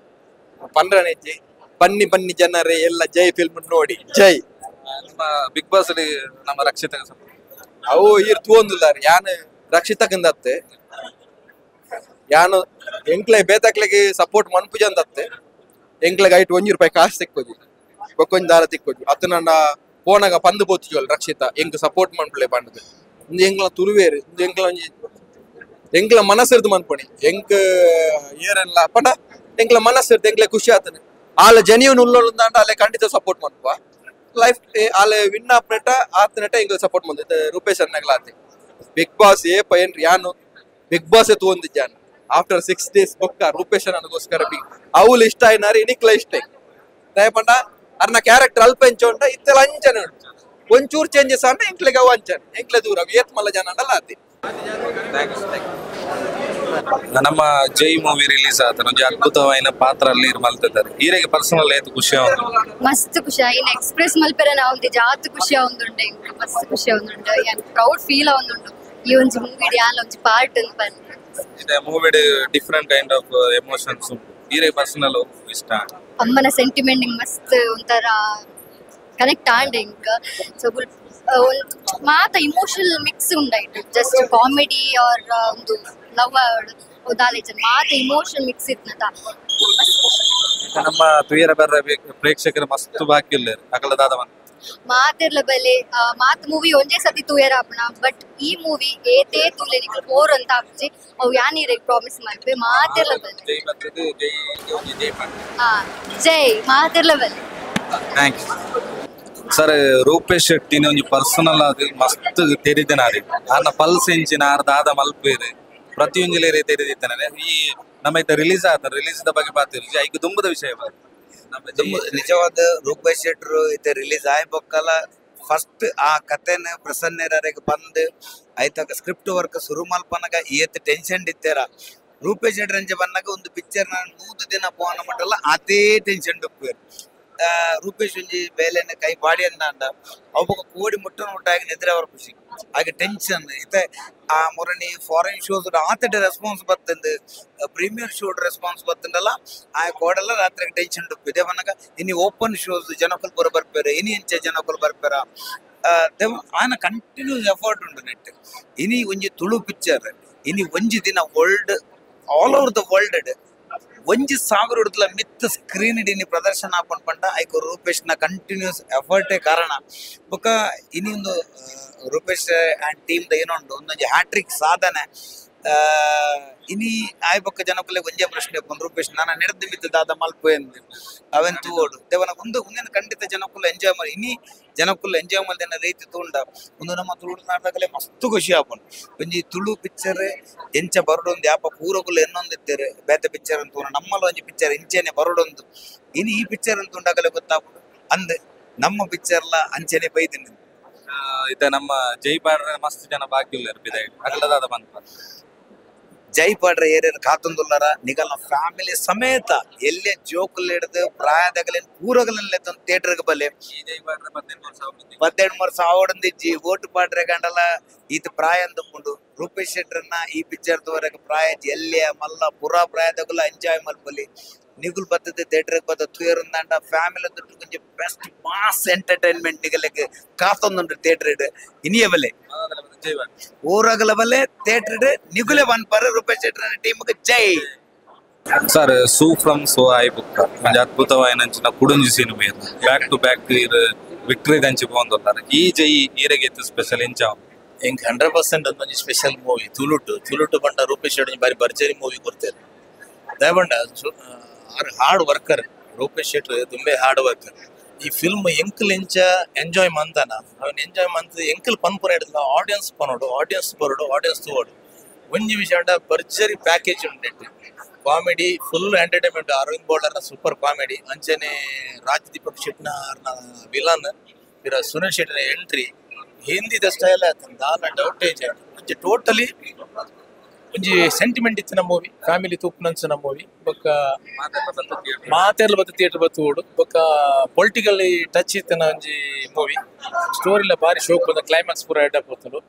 P: ಪನ್ರನೆಜ್ಜಿ ಬನ್ನಿ ಬನ್ನಿ ಜನರೇ ಎಲ್ಲ ಜೈ ಫಿಲ್ಮ್ ನೋಡಿ ಜೈ.
A: ನಮ್ಮ ಬಿಗ್ ಬಾಸ್ ಅಲ್ಲಿ ನಮ್ಮ ರಕ್ಷಿತ
P: ಅವು ಈರ್ ತೂವೊಂದುಲ್ಲಾರ್ ಯಾನ್ ರಕ್ಷಿತಕಂದತ್ತೆ ಯಾನು ಎಂಕ್ಲೆ ಬೇತಕ್ಲೆಗೆ ಸಪೋರ್ಟ್ ಮನ್ಪುಜಂದತ್ತೆ ಎಂಕ್ಲೆಗೆ ಐಟ್ 1 ರೂಪಾಯಿ ಕಾಸು ತಿಕ್ಕೋಜಿ ಬೊಕ್ಕೊಂಜಿ ದಾರ ತಿಕ್ಕೋಜಿ ಅತ್ತ ನನ್ನ ಪೋನಾಗ ಪಂದು ಪೋತಿಜೋಲ್ ರಕ್ಷಿತ ಎಂಕ್ ಸಪೋರ್ಟ್ ಮನ್ಪುಲೆ ಪಂಡದು ಇಂದು ಎಂಕ್ಲ ತುಳುವೇರು ಇಂದು ಎಂಕ್ಲ ಒಂಜಿ ಎಂಕ್ಲ ಮನಸ್ಸಿರ್ದು ಮನ್ಪಣಿ ಎಂಕ್ ಏರೆಲ್ಲ ಪಂಡ ಎಂಕ್ಲ ಮನಸ್ಸಿರ್ದು ಎಂಕ್ಲೆ ಖುಷಿ ಆತನೆ ಆಲ ಜನಿಯು ಉಲ್ಲೊಂದಾಂಡ ಅಲ್ಲೇ ಖಂಡಿತ ಸಪೋರ್ಟ್ ಮನ್ಪ ಲೈಫ್ ಆಲೆ ವಿನ್ ಆಪ್ನೆಟ ಆತನೆಟ ಎಂಕ್ಲ ಸಪೋರ್ಟ್ ಮಂದ ರೂಪೇಶ್ ಅಣ್ಣಗ್ಲ ಆತೆ. ಬಿಗ್ ಬಾಸ್ ಏ ಪಯನ್ ಯಾನು ಬಿಗ್ ಬಾಸ್ ತೂವೊಂದಿಜ್ಜಾನು ಆಫ್ಟರ್ 6 ಡೇಸ್ ಬೊಕ್ಕ ರೂಪೇಶ್ ಅಣ್ಣಗೋಸ್ಕರ ಬಿಗ್ ಅವ್ಲು ಇಷ್ಟ ಆಯ್ನಾರು ಇನಿಕ್ಲ ಇಷ್ಟ ದಯಪಂಡ ಅರ್ನ ಕ್ಯಾರೆಕ್ಟರ್ ಅಲ್ಪ ಎಂಚ ಉಂಟ ಇತ್ತೆಲ್ಲ ಅಂಚನೆ ಉಂಟು ಒಂಚೂರು ಚೇಂಜಸ್ ಆಂಡ ಎಂಕ್ಲೆಗೆ ಅವು ಅಂಚನೆ ಎಂಕ್ಲೆ ದೂರ ಅವು ಏತ್ ಮಲ್ಲ ಜನ ಅಂಡಲ್ಲ ಆತಿ.
A: ನಮ್ಮ ಜೈ ಮೂವಿ ರಿಲೀಸ್ ಆತ ಒಂಜಿ ಅದ್ಭುತವಾಯಿನ ಪಾತ್ರ ಅಲ್ಲಿ ಮಲ್ತಿದ್ದಾರೆ ಈರೆಗೆ ಪರ್ಸನಲ್ ಏತ್ ಖುಷಿ ಆവുಂಡು
L: ಮಸ್ತ್ ಖುಷಿ ಇನ್ ಎಕ್ಸ್ಪ್ರೆಸ್ ಮಲ್ಪೆರ ನಾವು ಜಾತ್ ಖುಷಿ ಆವೊಂದುಂಡು ಎಂಕ್ ಮಸ್ತ್ ಖುಷಿ ಆವೊಂದುಂಡು ಯಾನ್ ಪ್ರೌಡ್ ಫೀಲ್ ಆವೊಂದುಂಡು ಈ ಒಂಜಿ ಮೂವಿ ಯಾನ್ ಒಂಜಿ ಪಾರ್ಟ್ ಅಂತ ಪನ್ಪೆ.
A: ಇದೆ movie different kind of emotions ಉಂಟು ಈರೆಗೆ ಪರ್ಸನಲ್ ಇಷ್ಟ
L: ಅಮ್ಮನ ಸೆಂಟಿಮೆಂಟ್ ಮಸ್ತ್ ಒಂಥರ ಕನೆಕ್ಟ್ ಆಂಡ್ ಎಂಕ್ ಸೊ ಮಾತ ಇಮೋಷನಲ್ ಮಿಕ್ಸ್ ಉಂಡಾಯ್ತು just comedy R ಒಂದು ಲವ್ ದಾಲೇಜನ್ ಮಾತ ಇಮೋಷನ್ ಮಿಕ್ಸ್ ಇತ್ನತ.
A: ನಮ್ಮ ತುಯರ ಬರ್ರ ಪ್ರೇಕ್ಷಕರು ಮಸ್ತ್ ಬಾಕಿ ಇಲ್ಲ ಅಕಲ ದಾದ
L: ಮಾತಿರ್ಲ ಬಲೆ ಮಾತ್ ಮೂವಿ ಒಂಜೇ ಸತಿ ತೂಯರ ಆಪಣ ಬಟ್ ಈ ಮೂವಿ ಏತೇ ತೂಲೆ ನಿಕಲ್ ಬೋರ್ ಅಂತ ಆಪುಜಿ ಅವು ಯಾನ್ ಈರೆಗ್ ಪ್ರಾಮಿಸ್ ಮಲ್ಪೆ ಮಾತಿರ್ಲ ಬಲೆ
A: ಜೈ ಬರ್ತದೆ ಜೈ ಜೈ
L: ಹಾ ಜೈ ಮಾತಿರ್ಲ ಬಲೆ.
A: Thank you sir. Rupesh ಶೆಟ್ಟಿನ ಒಂಜಿ ಪರ್ಸನಲ್ ಆದ್ ಮಸ್ತ್ ತೆರಿದನಾರಿ ಆರ್ನ ಪಲ್ಸ್ ಎಂಚಿನ ಆರ್ ದಾದ ಮಲ್ಪೇರು ಪ್ರತಿಯೊಂಜಿಲೇರೆ ತೆರಿದಿತ್ತನೆ ಈ ನಮ್ಮ ಇತ್ತ ರಿಲೀಸ್ ಆತ ರಿಲೀಸ್ the ಬಗ್ಗೆ ಪಾತಿರ್ಜಿ ಐಕ್ ದುಂಬದ ವಿಷಯ
S: ನಿಜವಾದ ರೂಪೇಶ್ ಶೆಟ್ಟರು ಇತ್ತ ರಿಲೀಸ್ ಆಯ್ ಬೊಕ್ಕಲ ಫಸ್ಟ್ ಆ ಕಥೆನ ಪ್ರಸನ್ನರಿಗೆ ಬಂದು ಆಯ್ತಾಗ ಸ್ಕ್ರಿಪ್ಟ್ ವರ್ಕ್ ಶುರು ಮಲ್ಪನಗ ಏತ್ ಟೆನ್ಷನ್ ಇತ್ತೇರ ರೂಪೇಶ್ ಶೆಟ್ಟರ್ ಅಂಚೆ ಬಂದಾಗ ಒಂದು ಪಿಕ್ಚರ್ ನಾನು 100 ದಿನ ಪೋನ ಮಟ್ಟಲ್ಲ ಅದೇ ಟೆನ್ಷನ್ ಡುಪ್ಪೇರು. ರೂಪೇಶ್ ಒಂಜಿ ಬೇಲೆನ ಕೈ ಬಾಡಿ ಅಂದ ಅವ ಕೋಡಿ ಮುಟ್ಟ ಮುಟ್ಟಾಗಿ ನಿದ್ರೆ ಅವರ ಖುಷಿ ಹಾಗೆ ಟೆನ್ಷನ್ ಇತ್ತೆ ಆ ಮೊರನಿ ಫಾರಿನ್ ಶೋಸ್ ಆತಡೆ ರೆಸ್ಪಾನ್ಸ್ ಬತ್ತಂದು premiere show response ಬತ್ತಂದಲ್ಲ ಆ ಕೋಡೆಲ್ಲ ರಾತ್ರಿ ಟೆನ್ಷನ್ ಡುಪ್ಪಿದೆ ಬನ್ನಗ ಇನಿ ಓಪನ್ ಶೋಸ್ ಜನಕುಲ್ ಪೂರ ಬರ್ಪೇರ ಇನಿ ಎಂಚ ಜನಕುಲ್ ಬರ್ಪೇರ ಆನ ಕಂಟಿನ್ಯೂಸ್ ಎಫರ್ಟ್ ಉಂಟು ನೆಟ್ ಇನಿ ಒಂಜಿ ತುಳು ಪಿಕ್ಚರ್ ಇನಿ ಒಂಜಿ ದಿನ world all over the world ಒಂಜಿ ಸಾವಿರ ಉಡ್ದಲ ಮಿತ್ ಸ್ಕ್ರೀನ್ ಇಡೀನಿ ಪ್ರದರ್ಶನ ಹಾಕೊಂಡು ಪಂಡ ಐಕು ರೂಪೇಶ್ನ ಕಂಟಿನ್ಯೂಸ್ ಎಫರ್ಟೇ ಕಾರಣ ಬೊಕ್ಕ ಇನಿ ಒಂದು ರೂಪೇಶ್ ಆ್ಯಂಡ್ ಟೀಮ್ the ಏನೋ ಉಂಟು ಒಂದೊಂಜಿ ಹ್ಯಾಟ್ರಿಕ್ ಸಾಧನೆ ಇನಿ ಆಯ್ ಬೊಕ್ಕ ಜನಕುಲೆ ಒಂಜೇ ಪ್ರಶ್ನೆ ರೂಪೇಶ್ ನಾನು ನಡೆದ ಮಿತ್ತ ದಾದ ಮಲ್ಪು ಎಂದು ಅವೆನ್ ತೂವೋಡು ದೇವನ ಒಂದು ಒಂದಿನ ಖಂಡಿತ ಜನಕುಲ ಎಂಜಾಯ್ ಮಾಡಿ ಇನಿ ಜನಕುಲ ಎಂಜಾಯ್ ಮಾಡಿದ ರೀತಿ ತೂಂಡ ಒಂದು ನಮ್ಮ ತುಳುನಾಡದಾಗಲೇ ಮಸ್ತ್ ಖುಷಿ ಆಪುಂಡು ಒಂಜಿ ತುಳು ಪಿಕ್ಚರ್ ಎಂಚ ಬರಡೊಂದು ಯಾಪ ಪೂರಕುಲು ಎನ್ನೊಂದಿತ್ತೇರು ಬೇತೆ ಪಿಕ್ಚರ್ ಅಂತ ನಮ್ಮಲ್ಲ ಒಂಜಿ ಪಿಕ್ಚರ್ ಇಂಚೆನೆ ಬರಡೊಂದು ಇನಿ ಈ ಪಿಕ್ಚರ್ ಅಂತ ಉಂಡಾಗಲೇ ಗೊತ್ತಾಪುಂಡು ಅಂದ್ ನಮ್ಮ ಪಿಕ್ಚರ್ಲ ಅಂಚೆನೆ ಬೈದಿನಿ.
A: ಇತ್ತ ನಮ್ಮ ಜೈ ಪಾಡ್ರೆ ಮಸ್ತ್ ಜನ ಬಾಕಿ ಇಲ್ಲ ಅಗಲದಾದ ಬಂತ
S: ಜೈ ಪಾಡ್ರೆ ಏರಿಯರ್ ಕಾತೊಂದುಲ್ಲಾರ ನಿಗಲ್ನ ಫ್ಯಾಮಿಲಿ ಸಮೇತ ಎಲ್ಲೇ ಜೋಕುಲ್ ಹಿಡಿದು ಪ್ರಾಯದಗಲೇನ್ ಪೂರಗಲಲ್ಲೇ ತಂದು ಥಿಯೇಟರ್ಗೆ ಬಲೆ 18 ವರ್ಷ ಆವಡಂದಿಜ್ಜಿ ಓಟು ಪಾಡ್ರೆ ಗಂಡಲ ಈತ ಪ್ರಾಯ ಅಂದುಕೊಂಡು ರೂಪೇಶ್ ಶೆಟ್ಟರ್ನ ಈ ಪಿಕ್ಚರ್ ತೋರಕ ಪ್ರಾಯ ಎಲ್ಲೇ ಮಲ್ಲ ಪುರಾ ಪ್ರಾಯದಗಲ ಎಂಜಾಯ್ ಮಲ್ಪಲಿ ನಿಗುಲ್ ಬರ್ತದೆ ಥಿಯೇಟರ್ಗೆ ಬತ್ತ ತುಯರಂದಾಂಡ ಫ್ಯಾಮಿಲಿ ದುಡ್ಡು ಕೊಂಚ best mass entertainment ನಿಗಲಕ್ಕೆ ಕಾತೊಂದುಂಡು theatre ಇನಿಯ ಬಲೆ ಊರಗಲ ಬಲೆ ಥಿಯೇಟರ್ ನಿಗುಲೆ ಪನ್ಪರ್ ರೂಪೇಶ್ ಶೆಟ್ಟರ್ನ ಟೀಮ್ಗೆ ಜೈ.
A: ಸರ್ ಸೂ ಫ್ರಮ್ ಸೋ ಆಯ್ ಬುಕ್ಕ ಒಂಜಿ ಅದ್ಭುತವಾಯಿನಂಚಿನ ಕುಡುಂಜಿ cinema back to back ಇರ್ ವಿಕ್ಟರಿ ದಂಚಿ ಪೋವೊಂದುಲ್ಲಾರ್ ಈ ಜೈ ಈರೆಗೆ ಇತ್ತು ಸ್ಪೆಷಲ್ ಇಂಚ
T: ಎಂಕ್ 100% ಒಂಜಿ ಸ್ಪೆಷಲ್ ಮೂವಿ ತುಳುಟು ತುಳುಟು ಪಂಡ ರೂಪೇಶ್ ಶೆಟ್ಟಿ ಬಾರಿ ಭರ್ಜರಿ ಮೂವಿ ಕೊಡ್ತೇನೆ ದಯಪಂಡ ಹಾರ್ಡ್ ವರ್ಕರ್ ರೂಪೇಶ್ ಶೆಟ್ಟಿ ತುಂಬೆ ಹಾರ್ಡ್ ವರ್ಕರ್ ಈ ಫಿಲ್ಮ್ ಎಂಕಲ್ ಎಂಚ ಎಂಜಾಯ್ ಮಂದನ ಅವನ್ ಎಂಜಾಯ್ ಮಂತ್ ಎಂಕಲ್ ಪನ್ಪುರ ಹಿಡಿದ ಆಡಿಯನ್ಸ್ ಪನೋಡು ಆಡಿಯನ್ಸ್ ಬರೋಡು ಆಡಿಯನ್ಸ್ ತೂವೋಡು ಒಂಜಿ ವಿಷಯ ಭರ್ಜರಿ ಪ್ಯಾಕೇಜ್ ಉಂಟು comedy full entertainment Arvind ಬೋಳರ್ನ super comedy ಅಂಚನೆ ರಾಜದೀಪಕ್ ಶೆಟ್ನ ವಿಲನ್ ಇರ ಸುನಿಲ್ ಶೆಟ್ಟಿನ ಎಂಟ್ರಿ ಹಿಂದಿದ ಸ್ಟೈಲ್ ದಾಲ ಡೌಟೇಜ್ ಒಂಜಿ ಟೋಟಲಿ ಒಂಜಿ ಸೆಂಟಿಮೆಂಟ್ ಇತ್ತಿನ ಮೂವಿ ಫ್ಯಾಮಿಲಿ ತೂಪುನಂಚಿನ ಮೂವಿ ಬೊಕ್ಕ ಮಾತೆರ್ಲ ಬತ್ತ ಥಿಯೇಟರ್ ಬತ್ತು ಓಡು ಬೊಕ್ಕ ಪೊಲಿಟಿಕಲ್ ಟಚ್ ಇತ್ತಿನ ಒಂಜಿ ಮೂವಿ ಸ್ಟೋರಿಲ ಬಾರಿ ಶೋಕ್ ಬಂದ ಕ್ಲೈಮ್ಯಾಕ್ಸ್ ಪೂರ ಎಡ್ ಪೋತುಂಡು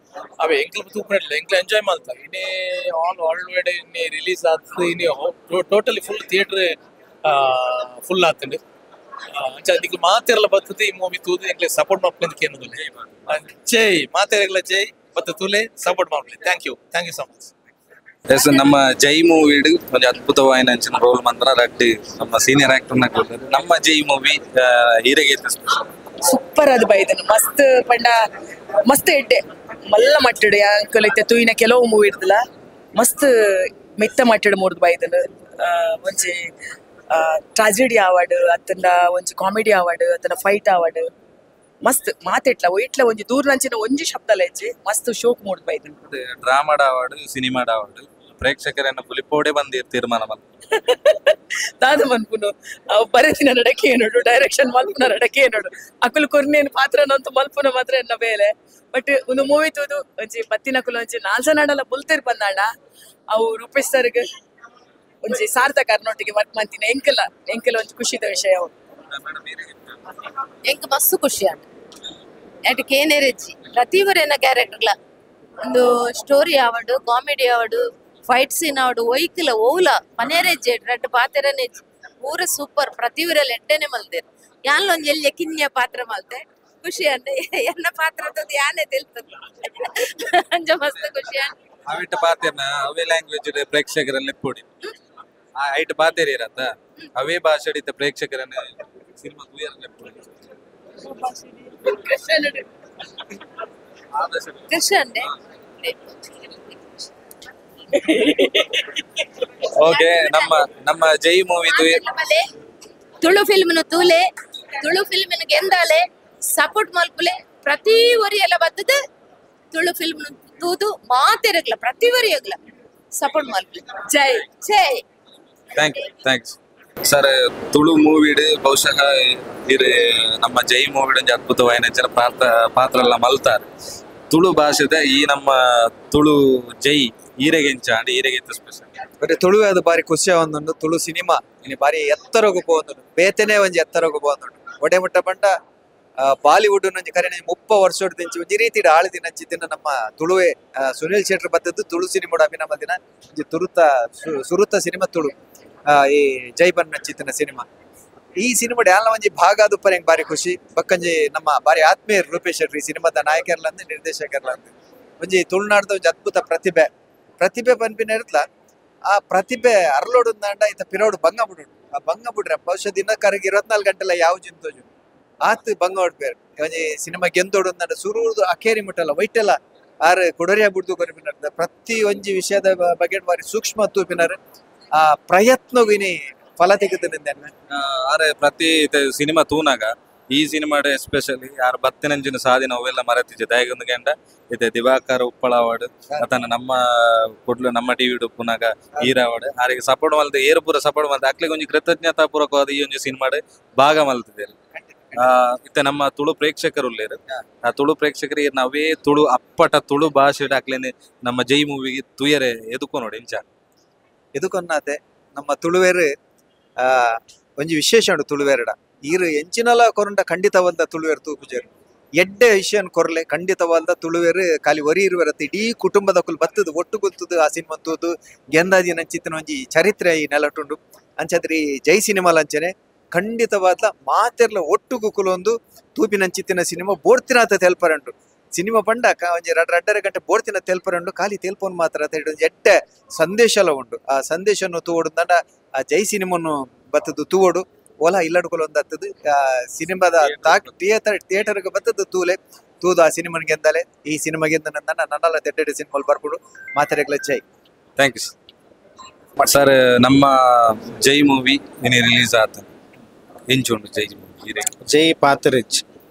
T: ಅವೇ ಎಂಕ್ಲ ತೂಪುನ ಎಂಕ್ಲ ಎಂಜಾಯ್ ಮಲ್ತ ಇನ್ನೇ all world wide ಇನ್ನೇ ರಿಲೀಸ್ ಆತು ಇನ್ನೇ totally full theatre full ಆತುಂಡು ಅಂಚ ನಿಕ್ಲು ಮಾತೆರ್ಲ ಬತ್ತದ ಈ ಮೂವಿ ತೂದು ಎಂಕ್ಲೆ ಸಪೋರ್ಟ್ ಮಲ್ಪುನ ಕೇನುದಿಲ್ಲ ಜೈ ಮಾತೆರ್ಲ ಜೈ ಬತ್ತ ತೂಲೆ ಸಪೋರ್ಟ್ ಮಲ್ಪುಲೆ thank you so much.
A: Yes ನಮ್ಮ ಜೈ ಮೂವಿ ಒಂಜಿ ಅದ್ಭುತವಾಯಿನ ಅಂಚಿನ ರೋಲ್ ಮಂತ್ರ ರಡ್ಡ್ ನಮ್ಮ ಸೀನಿಯರ್ ಆಕ್ಟರ್ ನಮ್ಮ ಜೈ ಮೂವಿ ಹೀರೆಗೆ
K: ಸೂಪರ್ ಅದು ಬೈದನು ಮಸ್ತ್ ಪಂಡ ಮಸ್ತ್ ಎಡ್ಡೆ ಮಲ್ಲ ಮಟ್ಟಡು ಅಂಕಲ್ ಇತ್ತೆ ತೂಯಿನ ಕೆಲವು ಮೂವಿ ಇರ್ತಲ್ಲ ಮಸ್ತ್ ಮೆತ್ತ ಮಟ್ಟಡು ಮೂರ್ದು ಬೈದನು ಒಂಜಿ ಟ್ರಾಜಿಡಿ ಅವಾರ್ಡ್ ಅತ್ತಂಡ ಒಂಜಿ ಕಾಮಿಡಿ ಅವಾರ್ಡ್ ಅತ್ತಂಡ ಫೈಟ್ ಅವಾರ್ಡ್ ಮಸ್ತ್ ಮಾತೆಟ್ಲ ಒಯ್ಟ್ಲ ಒಂಜಿ ದೂರನಂಚಿನ ಒಂಜಿ ಶಬ್ದ ಹೆಚ್ಚಿ ಮಸ್ತ್ ಶೋಕ್ ಮೂಡ್ದು ಬೈದನು
A: ಡ್ರಾಮಾಡ award cinema award ಪ್ರೇಕ್ಷಕರನ್ನ ಪುಲಿಪೋಡೆ ಬಂದಿರ್ ತೀರ್ಮಾನ
K: ದಾದ ಮನ್ಪುನು ಬರೆದಿನ ನಡಕೆ ನೋಡು ಡೈರೆಕ್ಷನ್ ಮಲ್ಪುನ ನಡಕೆ ನೋಡು ಅಕುಲು ಕೊರ್ನೇನು ಪಾತ್ರನಂತೂ ಮಲ್ಪುನ ಮಾತ್ರ ಎನ್ನ ಬೇಲೆ ಬಟ್ ಒಂದು ಮೂವಿ ತೂದು ಒಂಜಿ ಬತ್ತಿನಕುಲು ಒಂಜಿ ನಾಲ್ಸ ನಾಡಲ ಬುಲ್ತೇರ್ ಬಂದಾಣ ಅವು ರೂಪೇಶ್ ಸರ್ಗ್ ಒಂಜಿ ಸಾರ್ಥಕ ಅರ್ನೊಟ್ಟಿಗೆ ವರ್ಕ್ ಮಾಡ್ತೀನಿ ಎಂಕಲ ಎಂಕಲ ಒಂಜಿ ಖುಷಿದ ವಿಷಯ ಅವು
U: ಎಂಕ್ ಮಸ್ತ್ ಖುಷಿ ಆಂಡ್ ಅಟ್ ಕೇನೆರೆಜ್ಜಿ ಪ್ರತಿ ಒರಿನ ಕ್ಯಾರೆಕ್ಟರ್ಲ ಒಂದು ಸ್ಟೋರಿ ಆವಡು ಕಾಮಿಡಿ ಆವಡು ಫೈಟ್ ಸೀನ್ ಆವಡು ಒಯ್ಕಲ ಓಲ ಪನೇರೆಜ್ಜಿ ರಡ್ಡ್ ಪಾತೆರನೆ ಪೂರ ಸೂಪರ್ ಪ್ರತಿ ಒರಿಯಲ ಎಡ್ಡೆನೆ ಮಲ್ದೆರ್ ಯಾನ್ಲ ಒಂಜಿ ಎಲ್ಯ ಕಿನ್ಯ ಪಾತ್ರ ಮಲ್ತೆ ಖುಷಿ ಆಂಡ್ ಎನ್ನ ಪಾತ್ರ ಯಾನೆ ತೆಲ್ತದೆ ಅಂಚ ಮಸ್ತ್ ಖುಷಿ ಆಂಡ್
A: ಅವಿಟ್ಟ ಪಾತೆರ್ನ ಅವೇ ಲ್ಯಾಂಗ್ವೇಜ್ ಪ್ರೇಕ್ಷಕರಲ್ಲಿ ಪೊಡಿ ಐಟ್ ಪಾತೆರ್ ಇರತ್ತ ಅವೇ ಭಾಷೆ ಇತ್ತ ಪ್ರೇಕ್ಷಕರನ್ನ ಸಿನಿಮಾ ತೂಯರ ಓಕೆ ನಮ್ಮ ನಮ್ಮ ಜೈ ಮೂವಿ
U: ತುಳು ಫಿಲ್ಮ್ ತೂಲೆ ತುಳು ಫಿಲ್ಮ್ ಗೆಂದಾಲೆ ಸಪೋರ್ಟ್ ಮಲ್ಪುಲೆ ಪ್ರತಿ ಒರಿಯಲ ಬತ್ತದ ತುಳು ಫಿಲ್ಮ್ ತೂದು ಮಾತೆರಗ್ಲ ಪ್ರತಿ ಒರಿಯಗ್ಲ ಸಪೋರ್ಟ್ ಮಲ್ಪುಲೆ ಜೈ ಜೈ.
A: Thank you thanks sir. Tulu ಮೂವಿಡ್ ಬಹುಶಃ ಇರು ನಮ್ಮ ಜೈ ಮೂವಿಡ್ ಒಂಜಿ ಅದ್ಭುತವಾಯಿನ ಅಂಚಿನ ಪಾತ್ರ ಎಲ್ಲ ಮಲ್ತಾರೆ ತುಳು ಭಾಷೆದ ಈ ನಮ್ಮ ತುಳು ಜೈ ಈರೆಗೆಂಚ ಅಂಡ್ ಈರೆಗೆ ಸ್ಪೆಷಲ್
P: ಬರೀ ತುಳು ಅದು ಬಾರಿ ಖುಷಿ ಒಂದುಂಡು ತುಳು ಸಿನಿಮಾ ಇನಿ ಬಾರಿ ಎತ್ತರಗು ಪೋವೊಂದುಂಡು ಬೇತೆನೆ ಒಂಜಿ ಎತ್ತರಗು ಪೋವೊಂದುಂಡು ಒಡೆ ಮುಟ್ಟ ಪಂಡ ಬಾಲಿವುಡ್ ಒಂಜಿ ಕರೆನೆ 30 ವರ್ಷೊಡ್ದಿಂಚಿ ಒಂಜಿ ರೀತಿಡ್ ಆಳಿದಿನಂಚಿತ್ತಿನ ನಮ್ಮ ತುಳುವೆ ಸುನಿಲ್ ಶೆಟ್ಟರ್ ಬತ್ತದ್ದು ತುಳು ಸಿನಿಮಾ ಅಭಿನಯ ದಿನ ಒಂಜಿ ತುರುತ ಸುರುತ ಸಿನಿಮಾ ತುಳು ಈ ಜೈ ಬನ್ನಂಚಿತ್ತಿನ ಸಿನಿಮಾ ಈ ಸಿನಿಮಾ ಯಾಲ ಒಂಜಿ ಭಾಗ ಅದು ಹೆಂಗ್ ಬಾರಿ ಖುಷಿ ಬಕ್ಕಂಜಿ ನಮ್ಮ ಬಾರಿ ಆತ್ಮೀಯ ರೂಪೇಶ್ ಶೆಟ್ಟರ್ ಈ ಸಿನಿಮಾದ ನಾಯಕರ್ಲಂದು ನಿರ್ದೇಶಕರ್ಲಂದು ಒಂಜಿ ತುಳುನಾಡ್ದ ಒಂಜಿ ಅದ್ಭುತ ಪ್ರತಿಭೆ ಪ್ರತಿಭೆ ಪನ್ಪಿನ ಇರ್ತಲ ಆ ಪ್ರತಿಭೆ ಅರ್ಲೋಡುಂದಾಂಡ ಈತ ಪಿರೋಡು ಬಂಗ ಬಿಡು ಆ ಬಂಗ ಬಿಡ್ರೆ ಬಹುಶಃ ದಿನ ಕರಗಿ 24 ಗಂಟೆಲ್ಲ ಯಾವ ಜಿಂತೋಜು ಆತ್ ಬಂಗ ಹೊಡ್ಪೇರು ಒಂಜಿ ಸಿನಿಮಾ ಗೆಂದೋಡು ಅಂದಾಂಡ ಸುರುವುದು ಅಕೇರಿ ಮುಟ್ಟಲ್ಲ ವೈಟೆಲ್ಲ ಆರ್ ಕೊಡರಿಯ ಬಿಡ್ದು ಕೊರಿಪಿನಾರ್ ಪ್ರತಿ ಒಂಜಿ ವಿಷಯದ ಬಗ್ಗೆ ಬಾರಿ ಸೂಕ್ಷ್ಮ ತೂಪಿನಾರು ಆ ಪ್ರಯತ್ನವಿನಿ ಫಲ ತೆಗೆದು
A: ಆರೆ ಪ್ರತಿ ಸಿನಿಮಾ ತೂನಾಗ ಈ ಸಿನಿಮಾ ಎಸ್ಪೆಷಲಿ ಯಾರು ಬತ್ತಿನಂಚಿನ ಸಾಧಿನ ಅವೆಲ್ಲ ಮರೆತಿದ್ದೆ ದಯಗೊಂದು ಗಂಡ ಇದೆ ದಿವಾಕರ್ ಉಪ್ಪಳ ಅವಾರ್ಡ್ ಅತನ ನಮ್ಮ ಕೊಡ್ಲು ನಮ್ಮ ಟಿವಿ ಉಪ್ಪುನಾಗ ಈರ ಅವಾರ್ಡ್ ಆರಿಗೆ ಸಪೋರ್ಟ್ ಮಲ್ತೆ ಏರು ಪೂರ ಸಪೋರ್ಟ್ ಮಲ್ತೆ ಅಕ್ಲಿಗೆ ಒಂಜಿ ಕೃತಜ್ಞತಾ ಪೂರ್ವಕವಾದ ಈ ಒಂಜಿ ಸಿನಿಮಾ ಭಾಗ ಮಲ್ತಿದೆ ಇತ್ತೆ ನಮ್ಮ ತುಳು ಪ್ರೇಕ್ಷಕರು ಉಲ್ಲೇರು ಆ ತುಳು ಪ್ರೇಕ್ಷಕರು ನಾವೇ ತುಳು ಅಪ್ಪಟ ತುಳು ಭಾಷೆ ಹಾಕ್ಲೇನೆ ನಮ್ಮ ಜೈ ಮೂವಿಗೆ ತುಯರೆ ಎದುಕೋ ನೋಡಿ ಇಂಚ
P: ಎದುಕೊನ್ನಾತೆ ನಮ್ಮ ತುಳುವೇರು ಒಂಜಿ ವಿಶೇಷ ಉಂಡು ತುಳುವೇರಡ ಈರು ಎಂಚಿನಲ ಕೊರಂಡ ಖಂಡಿತವಾದ ತುಳುವೇರು ತೂಪುಜೇರು ಎಡ್ಡೆ ವಿಷಯನ್ ಕೊರ್ಲೆ ಖಂಡಿತವಾದ ತುಳುವೇರು ಖಾಲಿ ಒರಿ ಇರುವರತ್ತೆ ಇಡೀ ಕುಟುಂಬದ ಕುಲ್ ಬತ್ತದು ಒಟ್ಟು ಗೊತ್ತದು ಆ ಸಿನಿಮಾ ತೂದು ಗೆಂದಾಜಿ ನಂಚಿತ್ತಿನ ಒಂಜಿ ಚರಿತ್ರೆ ಈ ನೆಲಟುಂಡು ಅಂಚಾದ್ರಿ ಜೈ ಸಿನಿಮಾಲ ಅಂಚನೆ ಖಂಡಿತವಾದ ಮಾತೆರ್ಲ ಒಟ್ಟು ಕುಲೊಂದು ತೂಪಿನಂಚಿತ್ತಿನ ಸಿನಿಮಾ ಬೋರ್ತಿನಾತ ತೆಲ್ಪರಂಟು ಸಿನಿಮಾ ಪಂಡ ಒಂಜಿ ರಡ್ಡರೆ ಗಂಟೆ ಬೋರ್ತಿನ ತೆಲ್ಪರಂಡು ಖಾಲಿ ತೆಲ್ಪೋನ್ ಮಾತ್ರ ಒಂಜಿ ಎಡ್ಡೆ ಸಂದೇಶಲ ಉಂಡು ಆ ಸಂದೇಶವನ್ನು ತೂವೊಡು ಆ ಜೈ ಸಿನಿಮಾನು ಬತ್ತದು ತೂವೊಡು ಓಲಾ ಇಲ್ಲಡ್ಕೊಲ ಒಂದು ಹತ್ತದು ಆ ಸಿನಿಮಾದ ಥಿಯೇಟರ್ ಥಿಯೇಟರ್ಗೆ ಬತ್ತದು ತೂಲೆ ತೂದು ಆ ಸಿನಿಮಾಗೆ ಎಂದಲೆ ಈ ಸಿನಿಮಾಗೆ ನನ್ನ ನನ್ನೆಲ್ಲ ತೆಡ್ಡೆ ಸಿನಿಮಾ ಬರ್ಬಿಡು ಮಾತಾಡಗ್ಲ ಜೈ.
A: Thank you sir. ನಮ್ಮ ಜೈ ಮೂವಿ ಇನಿ ರಿಲೀಸ್ ಆತ ಎಂಚುಂಡು ಜೈ ಮೂವಿ?
D: ಜೈ ಪಾತರಿಚ್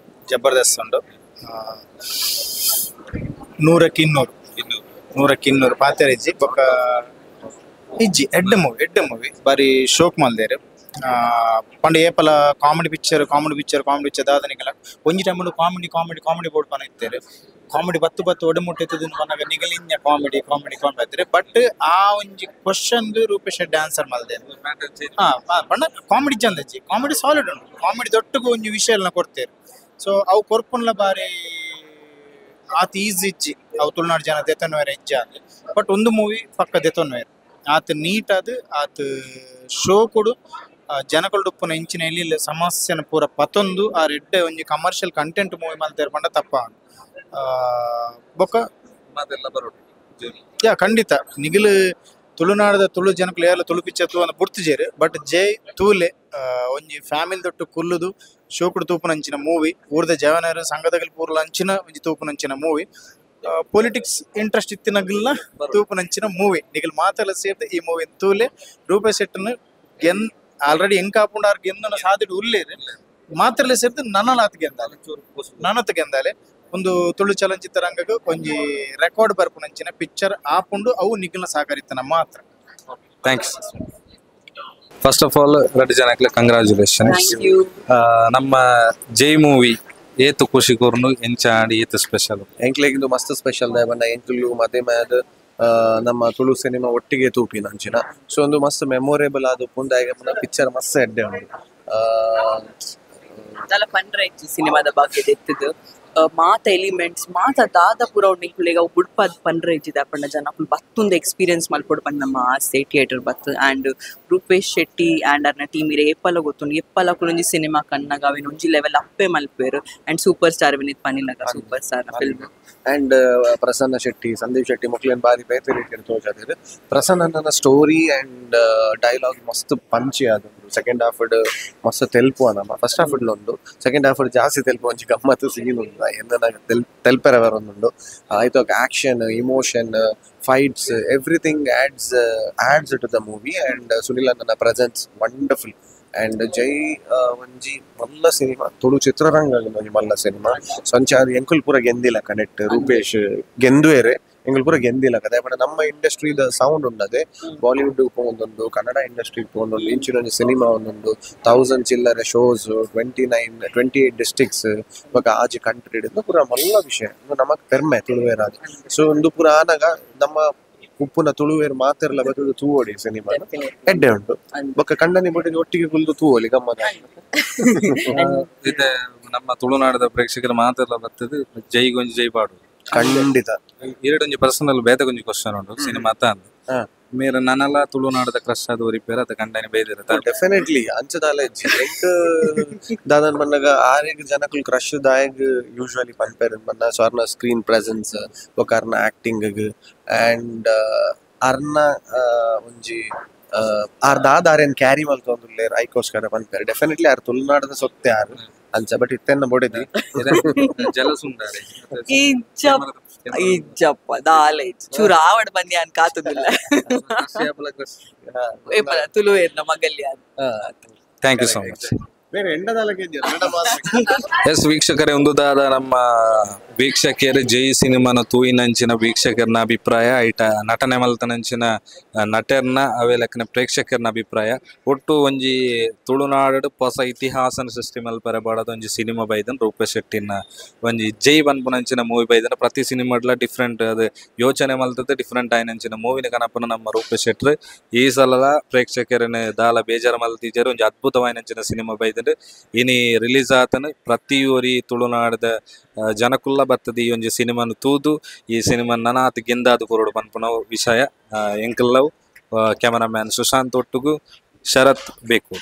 D: ಜಬರ್ದಸ್ತ್ ಉಂಡು 100ಕ್ಕೆ 200 100ಕ್ಕೆ 200 ಪಾತರಿಜ್ಜಿ ಬೊಕ್ಕ ಇಜ್ಜಿ ಎಡ್ಡೆ ಮೂವಿ ಎಡ್ಡೆ ಮೂವಿ ಬಾರಿ ಶೋಕ್ ಮಲ್ದೇರು ಪಂಡ ಏಪಲ comedy picture comedy picture comedy picture ದಾದನಿಗೆಲ್ಲ ಒಂಜಿ time comedy comedy comedy board ಪನ ಇತ್ತೇರು ಕಾಮಿಡಿ ಬತ್ತು ಬತ್ತು ಒಡೆಮುಟ್ಟಿದ್ದು ಪನ್ನಾಗ ನಿಗಲಿಂಜ comedy comedy comedy ಆಯ್ತಾರೆ but ಆ ಒಂಜಿ ಕ್ವಶನ್ ರೂಪೇಶ್ ಶೆಟ್ಟಿ ಆನ್ಸರ್ ಮಲ್ದೆ ಹಾ ಪಂಡ ಕಾಮಿಡಿ ಚಂದಜ್ಜಿ ಕಾಮಿಡಿ ಸಾಲಿಡ್ ಉಂಟು ಕಾಮಿಡಿ ದೊಟ್ಟಗೂ ಒಂಜಿ ವಿಷಯ ಎಲ್ಲ ಕೊಡ್ತೇರು ಸೊ ಅವು ಕೊರ್ಪುನ್ಲ ಬಾರಿ ಆತ ಈಸಿ ಇಜ್ಜಿ ಅವು ತುಳುನಾಡು ಜನ ದೆತನ್ವೇರ ಇಜ್ಜ ಅಂದ್ ಬಟ್ ಒಂದು ಮೂವಿ ಪಕ್ಕ ದೆತನ್ವೇರ್ ಆತ ನೀಟ್ ಅದು ಆತ ಶೋ ಕೊಡು ಜನಗಳು ಇಂಚಿನ ಎಲ್ಲಿ ಸಮಸ್ಯೆನ ಪೂರ ಪತೊಂದು ಆ ರೆಡ್ಡೆ ಒಂಜಿ commercial content movie ಮಲ್ತೇರ್ ಪಂಡ ತಪ್ಪ ಬೊಕ್ಕ ಯಾ ಖಂಡಿತ ನಿಗಿಲು ತುಳುನಾಡದ ತುಳು ಜನಕುಲು ಏರ್ಲ ತುಳು ಪಿಕ್ಚರ್ ತೂ ಅಂದ್ ಬುಡ್ತಿಜೇರು ಬಟ್ ಜೈ ತೂಲೆ ಒಂಜಿ ಫ್ಯಾಮಿಲಿ ದೊಟ್ಟು ಕುಲ್ಲುದು ಶೋಕುಡು ತೂಪುನಂಚಿನ ಮೂವಿ ಊರ್ದ ಜವನರು ಸಂಘದಗಲ್ ಪೂರ್ಲ ಅಂಚಿನ ಒಂಜಿ ತೂಪುನಂಚಿನ movie politics interest ಇತ್ತಿನಗಲ್ನ ತೂಪುನಂಚಿನ movie ನಿಗಲ್ ಮಾತೆಲ್ಲ ಸೇರ್ದು ಈ ಮೂವಿ ತೂಲೆ ರೂಪೇಶ್ ಶೆಟ್ಟನ್ ಗೆನ್ ಆಲ್ರೆಡಿ ಹೆಂಗ್ ಕಾಪುಂಡ ಆರ್ ಗೆಂದನ ಸಾದಿಡು ಉಲ್ಲೇರು ಮಾತ್ರಲೆ ಸೇರ್ದು ನನಲಾತ್ ಗೆಂದಾಲೆ ನನತ್ ಗೆಂದಾಲೆ ಒಂದು ತುಳು ಚಲನಚಿತ್ರ ರಂಗಕ್ಕೆ ಒಂಜಿ ರೆಕಾರ್ಡ್ ಬರ್ಪುನಂಚಿನ ಪಿಕ್ಚರ್ ಆಪುಂಡು ಅವು ನಿಗಲ್ನ ಸಹಕರಿತನ ಮಾತ್ರ.
A: Thanks. First of all ರಡ್ಡು ಜನಕ್ಲೆ congratulations. ನಮ್ಮ ಜೈ ಮೂವಿ ಏತು ಖುಷಿ ಕೊರ್ನು ಎಂಚಾಂಡ್ ಏತು ಸ್ಪೆಷಲ್
V: ಎಂಕ್ಲೆಗಿಂದು ಮಸ್ತ್ ಸ್ಪೆಷಲ್ ಬಂಡ ಎಂಕುಲು ಮದೇ ಮ್ಯಾದ ನಮ್ಮ ತುಳು ಸಿನಿಮಾ ಒಟ್ಟಿಗೆ ತೂಪಿನ ಅಂಚಿನ ಸೊ ಒಂದು ಮಸ್ತ್ ಮೆಮೊರೇಬಲ್ ಆದ ಪುಂದಾಯಿಗೆ ಪಿಕ್ಚರ್ ಮಸ್ತ್ ಎಡ್ಡೆ ಉಂಡು
W: ದಾಲ ಪಂಡ್ರೆ ಇಜ್ಜಿ ಸಿನಿಮಾದ ಬಗ್ಗೆ ಎತ್ತದು ಮಾತ ಎಲಿಮೆಂಟ್ಸ್ ಮಾತ ದಾದ ಪೂರ ಉಂಡು ಎಂಕುಲೆಗ್ ಅವು ಬುಡ್ಪಾದ್ ಪಂಡ್ರೆ ಇಜ್ಜಿದ ಪಂಡ ಜನ ಅಕುಲು ಬತ್ತೊಂದು ಎಕ್ಸ್ಪೀರಿಯನ್ಸ್ ಮಲ್ಪೊಡು ಪಂಡ ನಮ್ಮ ಆಸೆ ಥಿಯೇಟರ್ ಬತ್ತು ಆ್ಯಂಡ್ ರೂಪೇಶ್ ಶೆಟ್ಟಿ ಆ್ಯಂಡ್ ಅರ್ನ ಟೀಮ್ ಇರೆ ಏಪಲ ಗೊತ್ತುಂಡು ಏಪಲ ಅಕುಲು ಒಂಜಿ ಸಿನಿಮಾ ಕಣ್ಣಾಗ ಅವೆನ್ ಒಂಜಿ ಲೆವೆಲ್ ಅಪ್ಪೆ ಮಲ್ಪೆರ್ and super star Vineet ಪನಿಲಗ super star film
V: and Prasanna Shetty Sandeep Shetty ಮೊಕ್ಲೆನ್ ಬಾರಿ ಬೇತೆ ರೀತಿಯಲ್ಲಿ ತೋಜಾದೆರ್ ಪ್ರಸನ್ನನ story and dialogue ಮಸ್ತ್ ಪಂಚಿ ಆದುಂಡು ಸೆಕೆಂಡ್ ಹಾಫ್ ಮಸ್ತ್ ತೆಲ್ಪು ನಮ್ಮ ಫಸ್ಟ್ ಹಾಫ್ ಉಂಡು ಸೆಕೆಂಡ್ ಹಾಫ್ ಜಾಸ್ತಿ ತೆಲ್ಪು ಒಂಜಿ ಗಮ್ಮತ್ತು ಸೀನ್ ಉಂಡು ಎಂದನ ತೆಲ್ಪೆರೆ ಬರೊಂದುಂಡು ಆಯ್ತು action emotion fights everything adds adds to the movie and Sunil ಅನ್ನನ presence wonderful and ಜೈ ಒಂಜಿ ಮಲ್ಲ ಸಿನಿಮಾ ತುಳು ಚಿತ್ರರಂಗ ಒಂಜಿ ಮಲ್ಲ ಸಿನಿಮಾ ಸಂಚಾರ ಎಂಕುಲ್ ಪೂರ ಗೆಂದಿಲ್ಲ ಕನೆಕ್ಟ್ ರೂಪೇಶ್ ಗೆಂದುವೇರೆ ಎಂಕುಲ್ ಪೂರ ಗೆಂದಿಲ್ಲ ಕದೆ ಬಟ್ ನಮ್ಮ ಇಂಡಸ್ಟ್ರಿದ ಸೌಂಡ್ ಉಂಡದೆ ಬಾಲಿವುಡ್ ಪೋಂದೊಂದು ಕನ್ನಡ ಇಂಡಸ್ಟ್ರಿ ಪೋಂದೊಂದು ಇಂಚಿನ ಒಂಜಿ ಸಿನಿಮಾ ಒಂದೊಂದು 1000 ಚಿಲ್ಲರೆ ಶೋಸ್ 29 28 ಡಿಸ್ಟ್ರಿಕ್ಟ್ಸ್ ಬೊಕ ಆಜಿ ಕಂಟ್ರಿ ಪೂರ ಮಲ್ಲ ವಿಷಯ ನಮಕ್ ಪೆರ್ಮೆ ತುಳುವೇರಾದ ಸೊ ಒಂದು ಪೂರ ಆನಗ ನಮ್ಮ ಉಪ್ಪುನ ತುಳುವೇರು ಮಾತೆರ್ಲ ಬತ್ತುದು ತೂವೊಡಿ ಸಿನಿಮಾ ಎಡ್ಡೆ ಉಂಟು ಬೊಕ್ಕ ಕಂಡನಿ ಬೊಟ್ಟಿಗೆ ಒಟ್ಟಿಗೆ ಕುಲ್ದು ತೂವೊಲಿ ಗಮ್ಮತ್
A: ಇದು ನಮ್ಮ ತುಳುನಾಡದ ಪ್ರೇಕ್ಷಕರು ಮಾತೆರ್ಲ ಬತ್ತದು ಜೈಗೊಂಜಿ ಜೈ ಪಾಡು
V: ಖಂಡಿತ
A: ಎರಡೊಂಜಿ ಪರ್ಸನಲ್ ಬೇತೆ ಒಂಜಿ ಕ್ವಶನ್ ಉಂಟು ಸಿನಿಮಾ ಅಂದ್ ಮೇರ ನನಲ ತುಳುನಾಡದ ಕ್ರಶ್ ಆದ ಒರಿಪೇರ ಅದ ಕಂಡನಿ ಬೇದಿರ
V: ಡೆಫಿನೆಟ್ಲಿ ಅಂಚದಾಲ ಎಂಕ್ ದಾದನ್ ಬನ್ನಗ ಆರೆಗ್ ಜನಕುಲ್ ಕ್ರಶ್ ದಾಯಗ್ ಯೂಶುವಲಿ ಪನ್ಪೇರ್ ಬನ್ನ ಸೊ ಅರ್ನ ಸ್ಕ್ರೀನ್ ಪ್ರೆಸೆನ್ಸ್ ಬೊಕ ಅರ್ನ ಆಕ್ಟಿಂಗ್ ಅಂಡ್ ಅರ್ನ ಒಂಜಿ ಆರ್ ದಾದ ಆರೇನ್ ಕ್ಯಾರಿ ಮಲ್ತೊಂದುಲ್ಲೇರ್ ಐಕೋಸ್ಕರ ಪನ್ಪೇರ್ ಡೆಫಿನೆಟ್ಲಿ ಆರ್ ತುಳುನಾಡದ ಸೊತ್ತೆ ಆರ್ ಅಂಚ ಬಟ್ ಇತ್ತೆನ್ನ ಬೊಡೆದಿ
A: ಜಲಸ್ ಉಂಡಾರೆ
W: ಇಜ್ಜಪ್ಪ ದಾಲ ಇಜ್ಜಿ ಚೂರು ಆವಡ್ ಬಂದಿ ಅನ್ ಕಾತುದಿಲ್ಲ ತುಳುವೇರ್ನ ಮಗಲ್ಯ.
A: Thank you so much. S ವೀಕ್ಷಕರೇ, ಒಂದು ದಾದ ನಮ್ಮ ವೀಕ್ಷಕರು ಜೈ ಸಿನಿಮಾನ ತೂಯಿನಂಚಿನ ವೀಕ್ಷಕರನ ಅಭಿಪ್ರಾಯ, ಐಟ ನಟನೆ ಮಲ್ತನಂಚಿನ ನಟರ್ನ ಅವೇ ಲೆಕ್ಕನ ಪ್ರೇಕ್ಷಕರನ ಅಭಿಪ್ರಾಯ. ಒಟ್ಟು ಒಂಜಿ ತುಳುನಾಡು ಹೊಸ ಇತಿಹಾಸನ ಸೃಷ್ಟಿ ಮಲ್ಪರೆ ಬಾಡದ ಒಂಜಿ ಸಿನಿಮಾ ಬೈದನ್ ರೂಪೇಶ್ ಶೆಟ್ಟಿನ ಒಂಜಿ ಜೈ ಪನ್ಪುನಂಚಿನ ಮೂವಿ ಬೈದನ. ಪ್ರತಿ ಸಿನಿಮಾಡ್ಲ ಡಿಫ್ರೆಂಟ್ ಅದು ಯೋಚನೆ ಮಲ್ತದ ಡಿಫ್ರೆಂಟ್ ಆಯ್ನಂಚಿನ ಮೂವಿನ ಕನಪನ ನಮ್ಮ ರೂಪೇಶ್ ಶೆಟ್ರು ಈ ಸಲದ ಪ್ರೇಕ್ಷಕರನ್ನ ದಾಲ ಬೇಜಾರ ಮಲ್ತಿಜರು ಒಂಜಿ ಅದ್ಭುತವಾಯಿನಂಚಿನ ಸಿನಿಮಾ ಬೈದನ್. ಇನಿ ರಿಲೀಸ್ ಆತನ ಪ್ರತಿಯೊರಿ ತುಳುನಾಡದ ಜನಕುಲ್ಲ ಬರ್ತದೆ ಈ ಒಂಜಿ ಸಿನಿಮಾನು ತೂದು ಈ ಸಿನಿಮಾ ನನಾತ್ ಗೆಂದಾದು ಕೊರಡು ಪನ್ಪುನ ವಿಷಯ. ಎಂಕಲ್ಲವು ಕ್ಯಾಮರಾಮ್ಯಾನ್ ಸುಶಾಂತ್ ಒಟ್ಟುಗು ಶರತ್ ಬೇಕು.